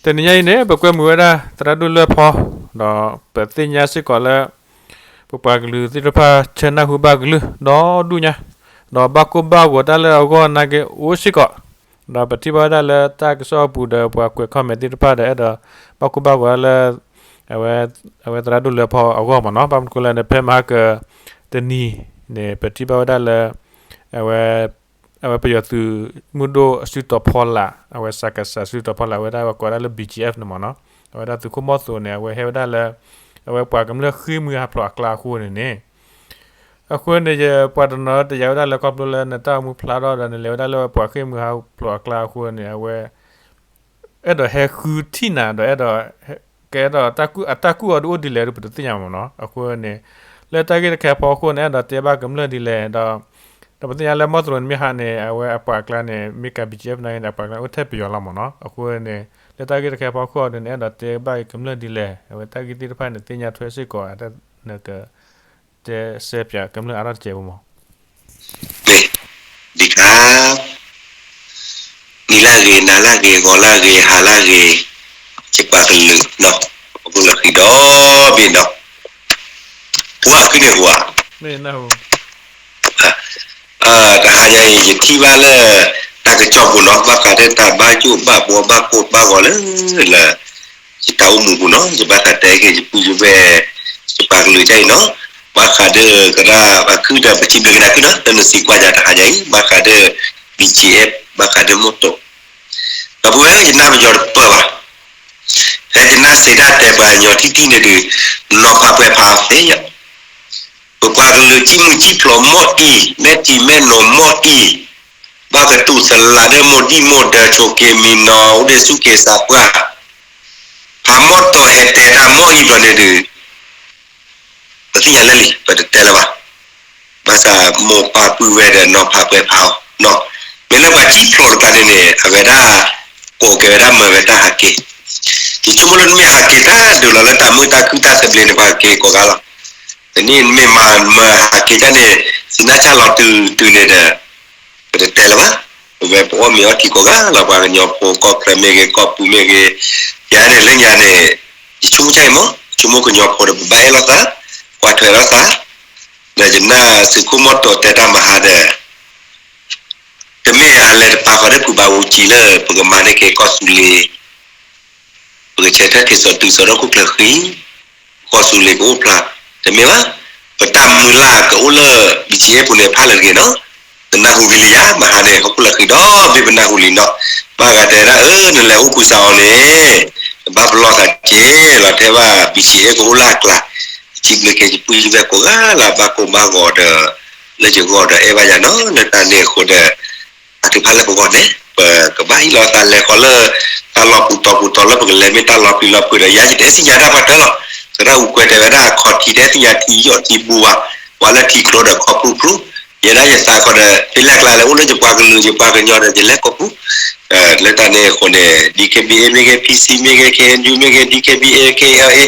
တနံၤညါအံၤန့ၣ် ပကွဲမုာ်ဝဲဒၣ်သရၣ်ဒိၣ်လွဲၢ်ဖီ, ဒီးပသ့ၣ်ညါစ့ၢ်ကီးလၢ ပပှၤကလုာ်သ့ၣ်တဖၣ်ဆၢနၢ်ဟူဘၣ်ကလုၢ်ဒီဒူၣ်ညါ, ဒီးဘၣ်ကိၢ်ဘၣ်ဂီၤတၢ်လၢအဂီၢ်နာ်က့အိၣ်စ့ၢ်ကီး, ဒီးပထံၣ်ဘၣ်ဝဲဒၣ်လၢတၢ်ကစီၣ်အပူၤဒီးပှၤကွဲး comment သ့ၣ်တဖၣ်ဒီးအဲၣ်ဒိး ဘၣ်ကိၢ်ဘၣ်ဂီၤတၢ်လၢ အဝဲ အဝဲသရၣ်ဒိၣ်လွဲၢ်ဖီအဂီၢ်မ့ၢ်နီၤ, ဘၣ်မနုၤဃိလဲၣ်န့ၣ် ဖဲမဟါက တနံၤန့ၣ် ပထံၣ်ဘၣ်ဝဲဒၣ်လၢ အဝဲ အဝဲပယီၤသုးမုၢ်ဒိၣ်အစုတီၤဖီလာ် အဝဲစကစ အစုတီၤဖီလာ် အဝဲဒၣ်ပှၤကိးဝဲဒၣ်လၢ BGF န့ၣ်မ့ၢ်နီၤ, အဝဲဒၣ်သုးခိၣ်မီၢ်သိးန့ၣ် အဝဲဟဲဝဲဒၣ်လၢ အဝဲပှၤကမျၢၢ်ဃ့ၢ်မှံဟးဖျိးအကျါအဃိန့ၣ်န့ၣ်, အဃိန့ၣ် ယပှၤတနီၤတယာ်ဝဲဒၣ်လၢခီဖျိလၢနတၢ်အိၣ်မူဖျါထီၣ်ဒီးနလဲၤဝဲဒၣ်လၢပှၤဃ့ၢ်မှံဟးဖျိးအကျါအဃိန့ၣ် အဝဲ အဲၣ်ဒိးဟဲဃုထံၣ်နၤဒီးအဲၣ်ဒိး ကအဲၣ်ဒိး အတၢ်ကူၣ်အီၤဒုးအိၣ်ဒ်လဲၣ်ဒီးပတသ့ၣ်ညါမ့ၢ်နီၤ, အဃိန့ၣ် လၢတၢ်ဂ့ၢ်တခါအဖီခိၣ်န့ၣ် အဲၣ်ဒိးတဲဘၣ်ကမျၢၢ်ဒ်လဲၣ်ဒီး ဒီးပသ့ၣ်ညါလၢမီၢ်သိးန့ၣ်မ့ၢ်ဟးန့ၣ် အဝဲအပှၤအကျါန့ၣ် မ့ၢ်ကၤ BGF နာ်က့န့ၣ် အပှၤအကျါအိၣ်ထဲပယီၤလီၤမ့ၢ်နီၤ, အဃိန့ၣ် လၢတၢ်ဂ့ၢ်တခါအဖီခိၣ်ဒီးန့ၣ် အဲၣ်ဒိးတဲဘၣ်ကမျၢၢ်ဒ်လဲၣ်, အဝဲတၢ်ဂ့ၢ်သ့ၣ်တဖၣ်န့ၣ် သ့ၣ်ညါထွဲစ့ၢ်ကီး နက တဲစဲပၠးကမျၢၢ်အါထီၣ်တစဲးဖိမး ဒ်ခါ နံၤလၢဂ့ၤ နၤလၢဂ့ၤ ဂီၤလၢဂ့ၤ ဟါလၢဂ့ၤ, ယပှၤကလုာ်နီၤ, အပူၤလီၢ်ဃံဒီဘ့ၣ်နီၤ, ပှၤဃံန့ၣ်ပှၤ တဟါညါအံၤ ယထံၣ်ဘၣ်လၢ တၢ်ကစီၣ်ပူၤနီၤ ဘၣ်ဃးဒီးတၢ်ဘါယိၣ်ဘၣ်ဘှီဘၣ်ကိၢ်ဘၣ်ဂီၤလၢ လၢ ယတၢ်အိၣ်မူပူၤနီၤ ယဘၣ်သးတဲက့ၤ ယပုၢ်ယဝဲၢ် ယပှၤကလုာ်တၢ်အံၤနီၤ, ဘၣ်ဃးဒီးကရၢ ပခုဒီးပစံးဘျုးက့ၤနၤခုနီၤ လၢနစံးကွၢ်ယၤတဟါညါအံၤ ဘၣ်ဃးဒီး BGF ဘၣ်ဃးဒီးမီၢ်သိး, ဒီပုၢ်ဝဲၢ် ယနၢ်ပယီၤတပၢၢ်ဘၣ်, ဖဲယနၢ်စံးတၢ်တဲပှၤကညီထံထံန့ၣ်ဒီး နီၤဖးပှဲၤဖးအီၤသ့ယၤ ပပှၤကလုာ်စံၣ်မုၢ်စံၣ်ဖျိးမီၢ်အံၤ မဲာ်ထံမဲာ်နိမီၢ်အံၤ, ဘၣ်ကတူၢ်သလးဒီးမိၢ်ဒံၣ်မိၢ်ဒၢး ဆိးက့ၤမံၤနီၤ အိၣ်ဒီးစူၢ်က့ၤသးပှၢ်, ဖးမီၢ်တီၤဟဲတဲတၢ်မီၢ်အံၤဘျီန့ၣ်ဒီး ပသ့ၣ်ညါလၢလံ ပတတဲလၢၤဘၣ်, ဘၣ်ဆၣ်မိၢ်ပၢ်ပုၢ်ဝဲၢ်ဒီးနီၤဖးပှဲၤဖးအီၤ, မ့ၢ်လၢပှၤစံၣ်ဖျိးတကျါန့ၣ်န့ၣ် အဝဲဒၣ် ကိးက့ၤဝဲဒၣ်မၤဝဲတၢ်ဟးက့ၤ, ယဆိကမိၣ်လၢနမ့ၢ်ဟးက့ၤတၢ်ဒုးလီၤလၢတၢ်မုာ်တၢ်ခုၣ်တၢ်သဘျ့န့ၣ် ပှၤက့ၤကိးဂၤလီၤ, တနံၣ်မ့ၢ်မၤမၤဟးက့ၤတၢ်န့ၣ် သနၢ်ဆၣ်လီၤတုၤတုၤန့ၣ်ဒီး ပတတဲလၢၤဘၣ်, ပဝဲပအီၣ်မ့ၤအီထံကိးဂၤလီၤ ပှၤကညီဖိ ကီၢ်ချၢမ့ၢ်ဂ့ၤ ကီၢ်ပူၤမ့ၢ်ဂ့ၤ, ယၤန့ၣ်လၢညါန့ၣ် ယဆိကမိၣ်ကမ့ၢ် ယဆိကမိၣ်ကညီဖိဒီး ပဘၣ်အဲၣ်လိာ်သး, ကွၢ်ထွဲလိာ်သး, ဒီးယနၢ်သုးခိၣ်မီၢ်တီၤတဲတၢ်မဟါဒီး တမ့ၢ်အလဲၤတပာ်ဃီၤဒီးဖုဘးအူကၠံလၢ ပကမၤန့ၢ်က့ၤကီၢ်သူလ့ၤ ပကဆဲးထၢၣ်က့ၤစီၤတုၤစီၤဒီခိၣ်ကျၢၢ်ဃံ, ကီၢ်သူလ့ၤကအိၣ်ဖျါ, တမ့ၢ်ဘၣ်, ပတၢ်မုၢ်လၢ်ကအိၣ်လၢ BGF ပူၤန့ၣ်ဖးလၢာ်တဂ့ၤနီၤ, နနၢ်ဟူဂ့ၤလံယၤ မဟါန့ၣ် ဟီၣ်ခိၣ်လၢာ်ဃံဒီဘ့ၣ်ပနၢ်ဟူလံနီၤ, ဘၣ်ဂၤတဲဒၣ်အၢ နလဲၤအိၣ်ပူၤစးအီၤန့ၣ်, နဘၣ်ပလီၢ်သးက့ၤ လီၤထဲဘၣ် BGF ကအိၣ်လၢအကျါ, စံးဘျုးက့ၤယပုၢ်ယဝဲၢ်ကိးဂၤလၢဘၣ်ကိၢ်ဘၣ်ဂီၤဒီး လၢယဂီၢ်ဒီးအဲၣ်ဘၣ်ယၤနီၤ, လၢတၢ်န့ၣ်အဃိဒီး အကဖးလၢပဂီၢ်န့ၣ် ပကဘၣ်ဟ့ၣ်လီၤသးလဲၤဃီၤလၢ တၢ်လီၤပူၤတီၤပူၤတီၤလၢပကလဲၤမ့ၢ်တၢ်လီၤပျံၤလီၤဖုးဒီး ယၤယတအဲၣ်စံၣ်ညါတၢ်ပှၤတၢၢ်လီၤ, သရၣ်အူကွဲးတဲဝဲဒၣ် ခီၣ်ထံးတအဲၣ်စံၣ်ညါထံယီၢ်ထံဘူဘၣ်, ပှၤလၢထံကျိဒီးခီၣ်ဖျိဖျိ, ယဲဒၣ်ယသးခီဒီး ဖဲလဲၣ်ကျါလဲၤအိၣ်လၢယပှၤကလုာ်ယပှၤကညီဒီးယလဲၤကိးပူၤ, လၢတၢ်န့ၣ်အဃိန့ၣ် DKBA မ့ၢ်ဂ့ၤ PC မ့ၢ်ဂ့ၤ KNU မ့ၢ်ဂ့ၤ DKBA KLA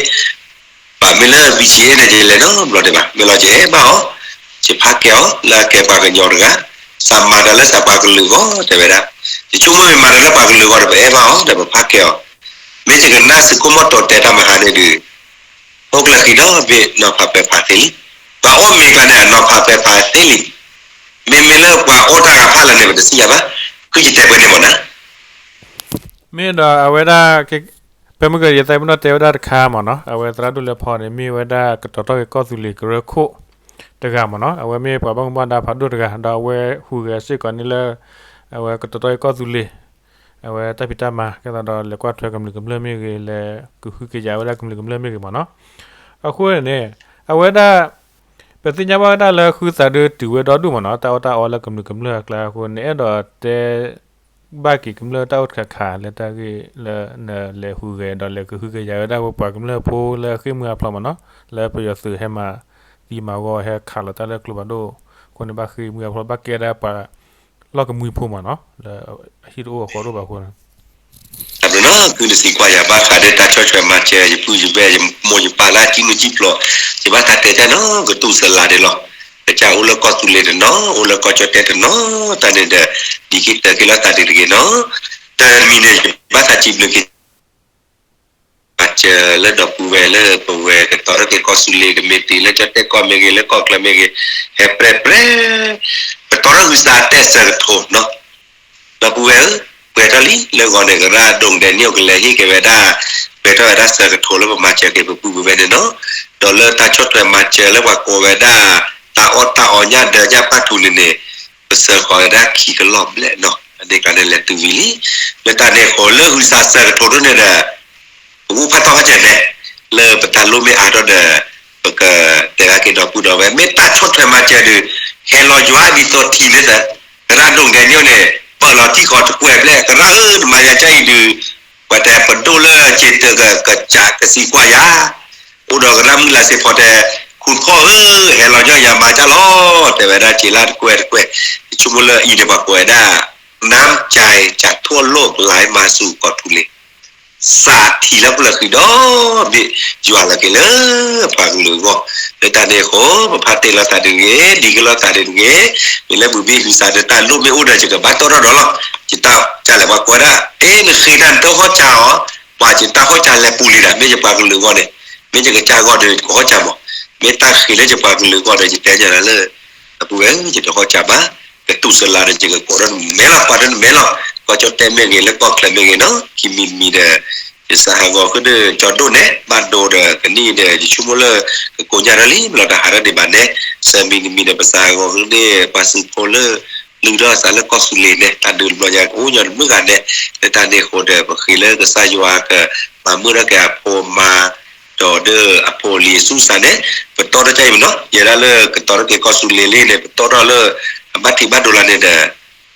ဘၣ်မ့ၢ်လၢ BGF န့ၣ် ယလဲၤနီတဘျီဒံးဘၣ်, မ့ၢ်လီၤယအဲၣ်ဘၣ်အီၤ, ယဖးကဲအီၤ လၢအကဲပှၤကညီတဂၤ, စးမၤတၢ်လၢစးပှၤကလုာ်အဂီၢ် တဲဝဲဒၣ်, ယဆိကမိၣ်မ့ၢ်မၤတၢ်လၢပှၤကလုာ်အဂီၢ်ဒီး ပအဲၣ်ဘၣ်အီၤဒီးပဖးကဲအီၤ, မ့ၢ်ယကနၣ်သုးခိၣ်မီၢ်တီၤတဲတၢ်မဟါန့ၣ်ဒီး ဟီၣ်ခိၣ်လၢာ်ဃံဒီဘ့ၣ် နီၤဖးပှဲၤဖးသ့လံ, ပှၤအိၣ်မ့ၤကျါန့ၣ် အနီၤဖးပှဲၤဖးသ့လံ, မ့မ့ၢ်လၢပှၤအိၣ်တၢ်ဂၤဖးလၢာ်န့ၣ် ပတသ့ၣ်ညါဘၣ်, ဃုယတဲပှဲၤန့ၣ်မ့ၢ်နၤ မ့ၢ်ဒီးအဝဲဒၣ် ဖဲမုၢ်ကယဲၢ်သးပ့ၤနီၣ်တဲဝဲဒၣ်တခါမ့ၢ်နီၤ, အဝဲသရၣ်ဒိၣ်လွဲၢ်ဖီန့ၣ် မ့ၢ်ဝဲဒၣ်ကတီၤထီၣ်က့ၤကီၢ်သူလ့ၤကရၢခိၣ်တဂၤမ့ၢ်နီၤ, အဝဲမ့ၢ်ပှၤဘၣ်မူဘၣ်ဒါဖးဒိၣ်တဂၤ ဒီးအဝဲဟူးဂဲၤစ့ၢ်ကီးန့ၣ်လၢ အဝဲကတီၤထီၣ်က့ၤကီၢ်သူလ့ၤ အဝဲတၢ်ဖံးတၢ်မၤ ကဲသးဒီးလဲၤကွၢ်ထွဲကမျၢၢ်ကမျၢၢ်မ့ၢ်ဂ့ၤ လဲၤကဟုကယာ်ဝဲဒၣ်ကမျၢၢ်ကမျၢၢ်မ့ၢ်ဂ့ၤမ့ၢ်နီၤ, အဃိန့ၣ် အဝဲဒၣ် ပသ့ၣ်ညါဘၣ်ဝဲဒၣ်လၢဃုသးဒုးတုၤဝဲဒီဒူၣ်မ့ၢ်နီၤ, တၢ်အီၣ်တၢ်အီလၢကမျၢၢ်ကမျၢၢ်အကျါအဃိန့ၣ် အဲၣ်ဒိးတဲ ဘၣ်က့ၤကမျၢၢ်တၢ်အိၣ်တခါခါလၢတၢ်ဂ့ၢ်လၢနလဲၤဟူးဂဲၤဒီးလဲၤကဟုကယာ်ဝဲဒၣ်ဝဲပှၤကမျၢၢ်ဖိလၢအဃ့ၢ်မှံဟးဖျိးမ့ၢ်နီၤ, လၢပယီၤသုးဟဲမၤသံမၤဂီၤဟဲခးလီၤတၢ်လၢကျိဖးဒိၣ်အဃိန့ၣ် ဘၣ်ဃ့ၢ်မှံဟးဖျိး ဘၣ်ကဲဒၣ်ပှၤလီၢ်ကမှံဖိမ့ၢ်နီၤ, လၢအဟံၣ်တအိၣ်အဃီတအိၣ်ဘၣ်အဃိန့ၣ် တၢ်ဘျုးနီၤ ကုၢ်နစံးကွၢ်ယၤဘၣ်ဃးဒီးတၢ်ဆီၣ်ထွဲမၤစၢၤ ယပုၢ်ယဝဲၢ် ယမိၢ်ယပၢ်လၢအစံၣ်မုၢ်စံၣ်ဖျိး, ယဘၣ်သးတဲတၢ်နီၤ ကတူၢ်စလၤဒံးလီၤ, ကစၢ်အိၣ်လၢကီၢ်သူလ့ၤတနီၤ အိၣ်လၢကီၢ်ကၠီၣ်တဲၣ်တနီၤ တၢ်န့ၣ်ဒီး ဒ်က့ၤတၢ်က့ၤလီၤသးဒံးတဂ့ၤနီၤ, တမံၤန့ၣ် ယဘၣ်သးစံးဘျုးက့ၤ ပကဘၣ်မၤစၢၤလၢဒီပုၢ်ဝဲၢ်လၢပဝဲကတီၤထီၣ်က့ၤကီၢ်သူလ့ၤကမံးတံာ်လၢကၠီၣ်တဲၣ်ကီၢ်မ့ၢ်ဂ့ၤ လၢကီၢ်ချၢမ့ၢ်ဂ့ၤ, ဟဲပြဲၣ်ပြဲၣ်, ပတီၢ်ထီၣ်ဂုၢ်သးတဲစၢၤကထိးနီၤ ဒီပုၢ်ဝဲၢ်ဧၢ, ပှဲၤထီၣ်လံလၢဂီၤန့ၣ် ကရၢဒိၣ်ကဒဲးန့ၣ်အိၣ်ကလဲၤဟ့ၣ်က့ၤဝဲဒၣ်, ပှဲၤထီၣ်ဝဲဒၣ်စၢၤကထိးလၢပမၤစၢၤက့ၤပပုၢ်ပဝဲၢ်န့ၣ်နီၤ, ဒီးလၢတၢ်ဆီၣ်ထွဲမၤစၢၤလၢပှၤကိးဝဲဒၣ်, တၢ်အီၣ်တၢ်အီညၣ်ဒၢညၣ်ပၣ်ထူလံၤန့ၣ်, ပစၢဃီၤဝဲဒၣ်ခံကလီၢ်ဘျဲၣ်နီၤ, အန့ၣ်ကျါန့ၣ်လဲၤတုၤဝံၤလံ, လၢတၢ်န့ၣ်အဃိလၢဂုၢ်သးစၢၤကထိးဒိၣ်န့ၣ်ဒီး ပကအိၣ်ဖးထီၣ်ခီၣ်စၢၤလဲၣ်, လၢပတၢ်လိၣ်မ့ၢ်အါထီၣ်ဒီး, ပကတဲဂၤက့ၤဒီပုၢ်ဒီဝဲၢ် မ့ၢ်တၢ်ဆီၣ်ထွဲမၤစၢၤဒုး, ဟဲလီၤယွၤဒ်သိးထံးန့ၣ်သၢ, ကရၢဒိၣ်ကဒဲးန့ၣ်န့ၣ်, ပာ်လီၤထံဃီတကွဲၢ်ဘျဲၣ် ကရၢဧၢ နမၤယၤကၢ်အံၤဒုး, ပှၤတဲပဒိၣ်လၢစ့တကစးကစံးကွၢ်ယၤ, အိၣ်ဒီးကရၢမုၢ်လၢ်စ့ဖီတဲ, ခူၣ်ခီၣ်ဧၢ, ဟဲလီၤညီယၤမၤကၢ်လီၤ, တဲဝဲဒၣ်စ့လၢတကွဲၢ်တကွဲၢ်, ယဆိကမိၣ်လၢအံၤန့ၣ်ပှၤကိးဝဲဒၣ်, နၢ်ကၠဲးကၠးထိၣ်လိာ်ကလၤမၤစူၤကီၢ်ထူလ့ၤ စးထံးလၢပျၢၤဃံဒီဘ့ၣ်, ယွၤလီၤက့ၤလၢပှၤကလုာ်အဂီၢ်, လၢတၢ်န့ၣ်အဃိ, ပဖးတ့ၢ်လိာ်သးတဂ့ၤ, ဒံက့ၤလိာ်သးတဂ့ၤ, မ့ၢ်လၢမုၢ်ဘ့ၣ်ဟုးစးဒီးတၢ်လိၣ်မ့ၢ်အိၣ်ဒီး ယကဘၣ်တီၣ်ထီၣ်ဒီးလီၤ, ယတၢ်ကလဲၤပှၤကိးဝဲဒၣ်, အ့ နဃ့တၢ်နတဟီၣ်ကၢအီၤ, ပှၤယတၢ်ဟီၣ်ကၢလဲၤပူၤလံဒၣ် မ့ၢ်ယပှၤကလုာ်အဂီၢ်န့ၣ်, မ့ၢ်ယကစၢ်အဂီၢ်ဒီးကဟီၣ်ကၢမး, မ့ၢ်တၢ်ဃ့လၢယပှၤကလုာ်အဂီၢ်ဒီး ယတဲညါဒၣ်လၢ အပုၢ်ဝဲၢ် ယတဟီၣ်ကၢဘၣ်, ကတူၢ်စလၤဒီးယကကိးဒီးနမဲလီၤ ပှၤဒီးနမဲလီၤ, ကီၢ်ကၠီၣ်တဲၣ်မ့ၢ်ဂ့ၤ လၢကီၢ်ချၢမ့ၢ်ဂ့ၤနီၤ ခံမံၤမံၤဒီး, ယစးဟးဂီၤဃုာ်ဒီးကၠီဒိၣ်နဲၣ် ဘၣ်ဒိဒီးကနံၣ်ဒီး ယဆိကမိၣ်လၢ ကကိညၢ်ထီၣ်လံ မ့ၢ်လီၤတဟးထီၣ်ဒံးဘၣ်နဲၣ်, ဆၢမံၤတမံၤဒီး ပစးဟးဂီၤဃုာ်န့ၣ် ပှၤစုဖိလၢ လုၢ်ထီၣ်သးလၢကီၢ်သူလ့ၤန့ၣ် တၢ်ဒုးတဘျီညါကအိၣ်ညီတမုၢ်ဂၤနဲၣ်, လၢတၢ်န့ၣ်အဃိဒီး ပဃ့လၢကစၢ်ယွၤကမၤမုာ်ထီၣ်က့ၤအဖိမါ ဒီးဒီးအဖိအလံၤအသူၣ်စၢ်န့ၣ်, ပတီၢ်ထီၣ်ကၢအံၤမ့ၢ်နီၤ ယဲဒၣ်လၢကတီၤထီၣ်က့ၤကီၢ်သူလ့ၤလံန့ၣ် ပတီၢ်ထီၣ်လၢ အဘၣ်ထံးဘၣ်ဒိလၢန့ၣ်ဒီး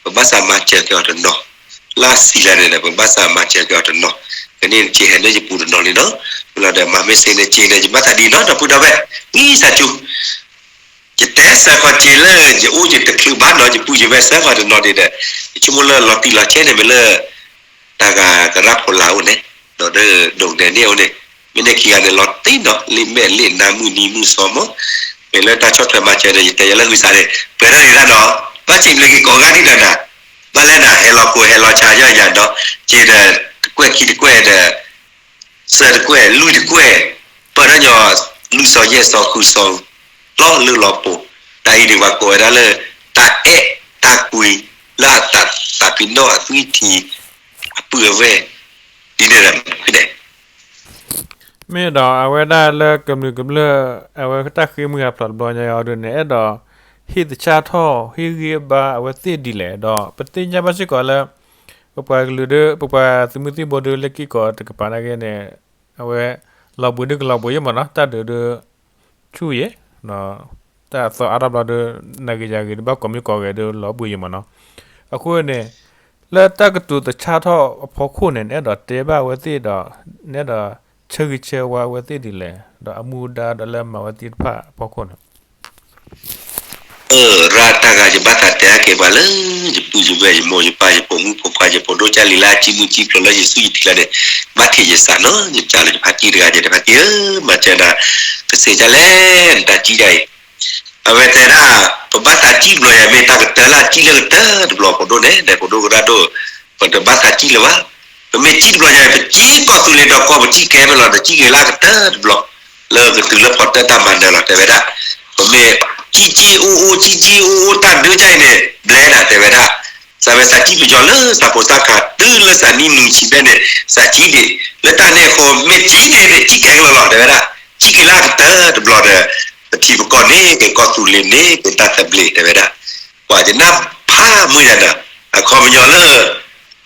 ပဘၣ်သးမၤစၢၤက့ၤအီၤတနီၤ, လၢအစံးလၢန့ၣ်ဒီး ပဘၣ်သးမၤစၢၤက့ၤအီၤတနီၤ, ကန့ၣ်က့ဟဲလၢယပူၤတနီၤလံနီၤ, လီၤဒီးမၤမ့ၢ်စ့န့ၣ်က့န့ၣ် ယဘၣ်သးဒ်နီၤ ဒီပုၢ်ဒီဝဲၢ်, ဂံၢ်စၢ်စူၤ ယတဲစၢဃီၤက့ၤလၢ ယအိၣ်ယတချုးဘၣ်နီၤ ယပုၢ်ယဝဲၢ်စၢဃီၤတနီၤန့ၣ်ဒီး, ယဆိကမိၣ်လၢလီၤတံၢ်လီၤဆဲးန့ၣ် မ့ၢ်လၢ တၢ်ဂၤကရၢဖိလၢ်အိၣ်န့ၣ်, ဒီးဒီးဒိၣ်ကဒဲးန့ၣ်အိၣ်န့ၣ်, မ့ၢ်န့ၣ်ခံဂၤန့ၣ် လီၤတံၢ်နီၤ လံာ်မဲာ်လံာ်နါမုၢ်နံၤမုၢ်သီမး, မ့ၢ်လၢတၢ်ဆီၣ်ထွဲမၤစၢၤဒီး ယတဲယၤလၢဂုၢ်စးန့ၣ် ပှဲၤထီၣ်လံတၢ်နီၤ, ဘၣ်ဆ့ၣ်ဘျ့က့ၤကိးဂၤဒံးဒီးနၤ, ဘၣ်လဲၣ်နၤ ဟဲလီၤကိးဟဲလီၤဆါယီၢ်ယၤဒီး, က့ဒီး တကွဲၢ်ခံတကွဲၢ်ဒီး သၢတကွဲၢ် လွံၢ်တကွဲၢ်, ပၢၢ်ထီၣ်ညီ လွံၢ်စီၤယဲၢ်စီၤဃုစီၤ, လီၤလၢလီၤပူၤ, တၢ်အံၤန့ၣ်ပှၤကိးဝဲဒၣ်လၢ တၢ်အဲၣ်တၢ်ကွံ လၢအသးပ့ၤနီၣ်အသွံၣ်ထံ အပုၢ်အဝဲၢ်, ဒ်န့ၣ်ဒီး ဖဲန့ၣ် မ့ၢ်ဒီးအဝဲဒၣ်လၢကမျၢၢ်ကမျၢၢ် အဝဲတၢ်ဃ့မုၢ်ဂၤဖျိးတဘျီညါအံၤအီၤဒ်န့ၣ် အဲၣ်ဒိး ဟ့ၣ်သဆၣ်ထီၣ်ဟ့ၣ်ဂံၢ်ဘါအဝဲသ့ၣ်ဒ်လဲၣ်ဒီး ပသ့ၣ်ညါဘၣ်စ့ၢ်ကီးလၢ ပပှၤကလုာ်ဒီး ပပှၤသုးမုၢ်သံၣ်ဘိဒီးလၢက့ၢ်ကီးတကပၤနာ်က့န့ၣ် အဝဲ လီၤဘှံးဒုကလီၤဘှံးယဲၢ်မးနီၤ တၢ်ဒုးဒီး ဆူၣ်ယဲၢ် တၢ်သီအါထီၣ်ဘျီဒီး နဂ့ၤယၤဂ့ၤဒီး ဘၣ်ကိးမံၤကိးဂဲၤဒီး လီၤဘှံးယဲၢ်မးနီၤ. အဃိန့ၣ် လၢတၢ်ကတိၤသဆၣ်ထီၣ်အဖီခိၣ်န့ၣ် နအဲၣ်ဒိးတဲဘၣ်အဝဲသ့ၣ်ဒီး နအဲၣ်ဒိးဆၢဂ့ၤဆၢဝါအဝဲသ့ၣ်ဒ်လဲၣ် ဒီးအမူဒါဒီးလၢမၤဝဲသ့ၣ်တဖၣ်အဖီခိၣ်န့ၣ် အရၢတၢ်ဂၤယဘၣ်သးတဲအက့ၤပှၤလၢ ယပုၢ်ယဝဲၢ်ယမိၢ်ယပၢ်ယဖိမုၣ်ဖိခွါယဖိဒိၣ်ကၢ်လံၤလၢအစံမုၢ်စံဖျိးလၢယစုယထံလၢန့ၣ် ဘၣ်ထံးယသးနီၤ ယကးလၢယဖါတံၢ်တဂၤယတဖါတံၢ်ဧၢ မၤစၢၤနၤ ကစ့ၢ်ကီးလဲၣ် နတၢ်စံၣ်ဒၣ်အံၤ အဝဲတဲဒၣ် ပဘၣ်သးစံၣ်တဘျီယၤမ့ၢ်တၢ်ကတၢၢ်လၢအစံၣ်လၢကတၢၢ်တဘျီဖိဒိၣ်န့ၣ် ဒီးဖိဒိၣ်ကရၢဒိၣ် ပတဘၣ်သးစံၣ်လၢၤဘၣ် ပမ့ၢ်စံၣ်တဘျီယၤ ပစံၣ်ကီၢ်သူလ့ၤဒီးကီၢ်ပစံၣ်ကဲမ့ၢ်လီၤ တစံၣ်က့ၤလၢအကတၢၢ်တဘျီ လၢကတုၤလၢဖီတၢၣ်တၢ်မၤနၢၤလီၤ တဲဝဲဒၣ် ပမ့ၢ်စံၣ်စံၣ်အိၣ်အိၣ် စံၣ်စံၣ်အိၣ်အိၣ်တၢ်ဒုးကၢ်အံၤန့ၣ် ဘျဲဒၣ်တဲဝဲဒၣ် စးဝဲသးစံၣ်ပယီၤလၢသးဖိသၣ်ခါ တုၤလၢသးနံၣ်နွံဆံဘျဲၣ်န့ၣ် သးစံၣ်ဒံး လၢတၢ်န့ၣ်အဃိ မ့ၢ်စံၣ်ဒံးန့ၣ် စံၣ်ကဲကလီလီၤ တဲဝဲဒၣ် စံၣ်က့ၤလၢအကတၢၢ်တဘျီဒီး ပထံပကီၢ်န့ၣ် က့ၤကီၢ်သူလ့ၤန့ၣ် က့ၤတၢ်သဘျ့ တဲဝဲဒၣ် ပှၤယနၢ်ဖးမုၢ်ယၤဒီး အခီပညီလၢ စံၣ်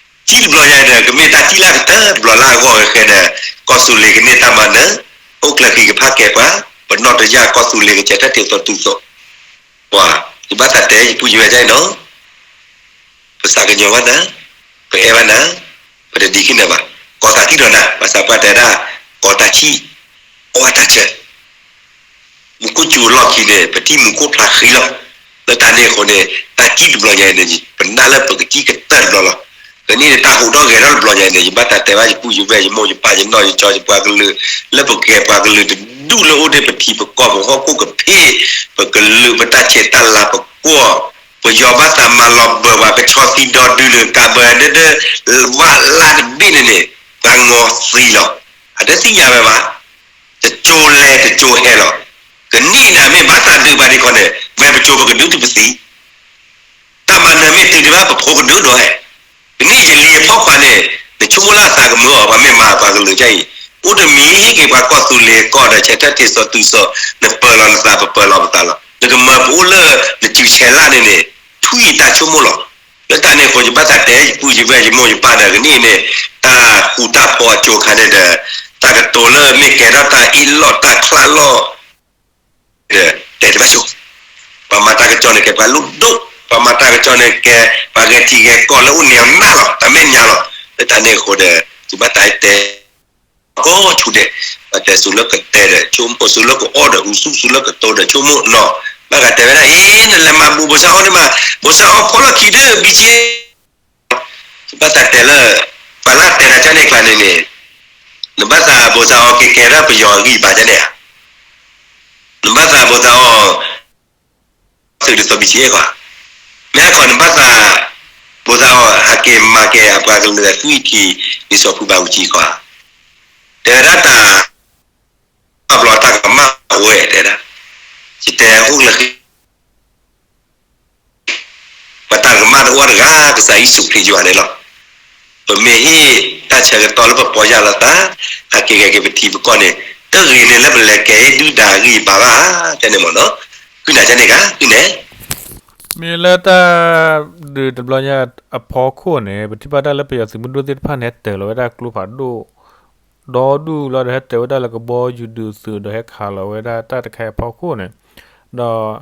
တဘျီညါဒီး ကမ့ၢ်တၢ်စံၣ်လၢအကတၢၢ်တဘျီလၢအဂီၢ်ဂဲၤဃဲဒီး ကီၢ်သူလ့ၤကန့ၢ်တၢ်မၤနၢၤ အိၣ်ကျၢၤဃံကဖးကဲပှၤ ပနီၢ်တယၢ်ကီၢ်သူလ့ၤကစဲးတၢ်တ့ၢ်သီတုၤသိး ပှၤ ယဘၣ်သးတဲယပုၢ်ယဝဲၢ်ဒ်အံၤနီၤ ပသးကညီၤဘၣ်နၤ ပအဲၣ်ဘၣ်နၤ ပတဒံးက့ၤနၤဘၣ် ကိးသးစံၣ်ဒီးနၤ ဘၣ်ဆၣ်ပှၤတဲဒၣ် ကိးတၢ်စံၣ် အီၣ်တၢ်ဆၢ မူခိၣ်စူၤလီၢ်ခံန့ၣ် ပထံၣ်မူခိၣ်ဖျါဃံလီၤ. လၢတၢ်န့ၣ်အဃိန့ၣ် တၢ်စံၣ်တဘျီညါအံၤန့ၣ် ပနာ်လၢပကစံၣ်ကတၢၢ်တဘျီလီၤ. ကနံၣ်န့ၣ် တၢ်ဟူးထီၣ်ဂဲၤထီၣ်တဘျီညါအံၤန့ၣ် ယဘၣ်သးတဲဘၣ်ယပုၢ်ယဝဲၢ် ယမိၢ်ယပၢ် ယနီၢ်ယကၠီ ယပှၤကလုာ် လၢပကဲပှၤကလုာ်တဒူၣ်လၢအိၣ်ဒၣ်ပထံပကီၢ် ပဟီၣ်ခိၣ်ကဖ့ၣ် ပကလုာ် ပတၢ်ဆဲးတၢ်လၤပကွီၢ် ပယီၤဘၣ်သးမၤလီၤဘၢဝဲ ကဆီသံဒီဒုန့ၣ် ကးဘၢဒၣ်ဒၣ် ဝၣ်လၢ်တဘ့ၣ်န့ၣ်န့ၣ် ပှၤနီၤသံလီၤ. အတသ့ၣ်ညါဝဲဘၣ်. တကၠိလဲၤတကၠိဟဲလီၤ. ကနံၣ်န့ၣ်မ့ၢ်ဘၣ်သးဒုးဘၣ်ဒံးခီန့ၣ် ဝဲပကၠိပကဒုးတုၤပသံ တၢ်မၤနၢၤမ့ၢ်တုၤဒံးဘၣ်ပဖိကဒုးဒိၣ်ဟဲ, ကနံၣ်ယလံၤအဖီခိၣ်န့ၣ် နဆိကမိၣ်လၢအသးကမုာ်အီၤ ပှၤမ့ၢ်မၤပှၤကလုာ်တၢ်အံၤ, အိၣ်တမံၤဟ့ၣ်က့ၤပှၤကီၢ်သူလ့ၤကီၢ်ဒီး ဆဲးထၢၣ်တ့ၢ်စီၤတုၤစီၤ, နပၢၤလီၤနသးပပၢၤလီၤပသးလီၤ. နကမၤပအိၣ်လၢနစုဆဲးလၢ်န့ၣ်န့ၣ် ထွံၣ်တၢ်ဆိကမိၣ်လီၤ. လၢတၢ်န့ၣ်အဃိ ယဘၣ်သးတဲယပုၢ်ယဝဲၢ်ယမိၢ်ယပၢ်ဒီးကနံၣ်န့ၣ် တၢ်ဃူတၢ်ဖိးအကၠိခါန့ၣ်ဒီး တၢ်ကတိၤလၢမ့ၢ်ကဲထီၣ်တၢ်အ့ၣ်လိာ်တၢ်ချါလိာ် ဒီး တဲတဘၣ်ဆိ, ပှၤမၤတၢ်ကစီၣ်န့ၣ်ကဲပှၤလုၢ်ဒိၣ်, ပှၤမၤတၢ်ကစီၣ်န့ၣ်ကဲ ပှၤဂဲၤထံဂဲၤကီၢ်လၢအိၣ်န့ၣ်အနၢ်လီၤ, တၢ်မဲာ်ညါလီၤ. လၢတၢ်န့ၣ်အဃိဒီး ယဘၣ်သးတဲ ကိးဆူၣ်ဒဲး, ပှၤတဲစူၤလၢကတဲဒီးဆိကမိၣ်, စူၤလၢကအီၣ်ဒီးအူ, စူၤစူၤလၢကတိၤဒီးဆိကမိၣ်နီၤ. ဘၣ်ဂၤတဲဝဲဒၣ် အ့ နလဲၤမၤဘူးဘိၣ်စၢ်အီၣ်န့ၣ်မး, ဘိၣ်စၢ်အီၣ်ဖီၣ်လီၢ်ခံဒီး ဘံၣ်က့ ဘၣ်သးတဲလၢ ပှၤလၢအတဲတၢ်ကၢ်န့ၣ်ကျါန့ၣ်န့ၣ်, နဘၣ်သးဘိၣ်သးအီၣ်က့ၤကဲထီၣ်ပယီၤအဂံၢ်အဘါဒ်န့ၣ်ဧါ. နဘၣ်သးဘိၣ်သးအီၣ် သုးဒ်သိး ဘံၣ်က့ ကွၢ်, မ့ၢ်အကီးနဘၣ်သး ဘိၣ်သးအီၣ်ဟးက့ၤမၤက့ၤအပှၤကလုာ်အသွံၣ်ထံး ဒ်သိးဖုဘၣ်အူကၠံကွၢ်, တဲဝဲဒၣ်တၢ် ဘျီတၢ်ကမၣ်ဝဲတဲဒၣ်, ယတဲဟီၣ်ခိၣ်ချၢဃံ ပတၢ်ကမၣ်တအိၣ်တဂၤ ကစၢ်ယ့ၣ်ၡူးခရံာ်ယွၤန့ၣ်လီၤ. ပမ့ၢ်ဟ့ၣ်တၢ်ဆၢကတီၢ်လၢပပီၢ်ယၢ်လီၤသး, ဟးက့ၤဂဲၤက့ၤပထံပကီၢ်န့ၣ် တဂ့ၤန့ၣ်လၢပလဲၤကဲဒုၣ်ဒါဂံၢ်ဘါဘၣ်, တဲန့ၣ်မ့ၢ်နီၤ, ဃုနၤန့ၣ်ဂ့ၤ, ဃုန့ၣ် မ့ၢ်လၢတၢ်ဒုးတဘျီညါအဖီခိၣ်န့ၣ် ပထံၣ်ဘၣ်တၢ်လၢပယီၤသုးမုၢ်ဒိၣ်သ့ၣ်တဖၣ်န့ၣ် ဟဲတၢၤလီၤဝဲဒၣ်ကျိဖးဒိၣ် ဒီဒူၣ်လီၤဒီး ဟဲတၢၤဝဲဒၣ်လၢကဘီယူၤဒုးသုးဒီး ဟဲခးလီၤဝဲဒၣ်တၢ်တခါအံၤအဖီခိၣ်န့ၣ်, ဒီး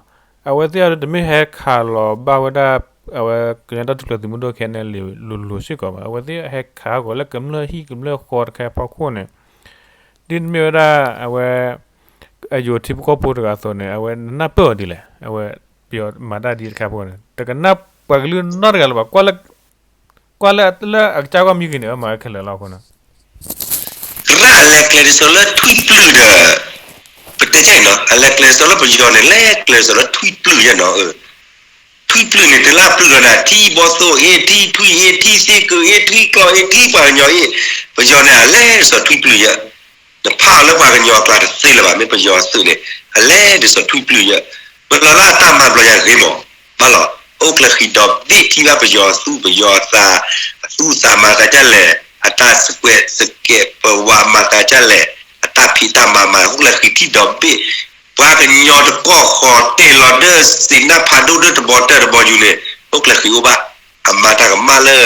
အဝဲသ့ၣ်အံၤတမ့ၢ်ဟဲခးလီၤဘၣ်ဝဲဒၣ် အဝဲကညီတၢ်ထူၣ်ဖျဲးသုးမုၢ်ဒိၣ် ခဲအံၤန့ၣ် လိၤလိၤစ့ၢ်ကီးဘၣ်, အဝဲသ့ၣ်ဟဲခးဃီၤလၢကမျၢၢ်ဟံၣ်ကမျၢၢ်ဃီတခါအံၤအဖီခိၣ်န့ၣ်, ဒ်တမ့ၢ်ဝဲဒၣ်အဝဲ အယိၤထံဖိကီၢ်ဖိတဂၤအသိးန့ၣ် အဝဲနနၢ်ပၢၢ်အီၤဒ်လဲၣ်, အဝဲပယီၤမၤတၢ်ဒ်တခါအံၤအဖီခိၣ်န့ၣ် တကနၣ်ပှၤကလုာ်နီတဂၤလၢၤဘၣ်, ကွၢ်လၢ ကွၢ်လၢလၢအကစၢ်ဂီၢ်မံဂ့ၤန့ၣ် အဝဲမၤဝဲခဲလၢာ်လီၤအဃိန့ၣ် ရၣ်အလဲၤကျဲဒ်သိးလၢထွံၣ်ပျုၢ်ဒီး ပတဲဆၢအံၤနီၤ အလဲၤကျဲဒ်သိးလၢပယီၤန့ၣ် လဲၤကျဲဒ်သိးလၢထွံၣ်ပျုၢ်ယဲနီၤ, ထွံၣ်ပျုၢ်န့ၣ် တလၢပျုၢ်ဒီးနၤ ထံဘီသိၣ်အ့ၣ် ထံထွံၣ်အ့ၣ် ထံသ့ၣ်ကုၢ်အ့ၣ် ထံကျီအ့ၣ် ထံပှၤကညီအ့ၣ်, ပယီၤန့ၣ် အလဲၤဒ်သိးထွံၣ်ပျုၢ်ယဲ, နဖးအီၤလၢပှၤကညီအကျါတသ့လၢၤဘၣ်, မ့ၢ်ပယီၤသုးန့ၣ် အလဲၤဒ်သိးထွံၣ်ပျုၢ်ယဲ, မ့ၢ်လီၤလၢအတၢ်မၤဘျီညါဂ့ၤမး, ဘၣ်လီၤ, အိၣ်ကျၢၤဃံဒီဘ့ၣ် ထံၣ်ဘၣ်ပယီၤသူၣ်ပယီၤသး, အသူၣ်အသးမၤသးဒ်လဲၣ်, အတၢ်စကွဲးစကဲးပဝးမၤသးဒ်လဲၣ်, အတၢ်ဖံးတၢ်မၤမၤ အိၣ်ကျၢၤဃံထံၣ်ဒီဘ့ၣ်, ပှၤကညီတကီၢ်ဃီတဲလီၤဒၢစ့နၢ်ဖးဒိၣ်ဒၢတဘီတၢၢ်တဘီယူၤန့ၣ် အိၣ်ကျၢၤဃံအိၣ်ဘၣ်, အမၤတၢ်ကမၣ်လၢ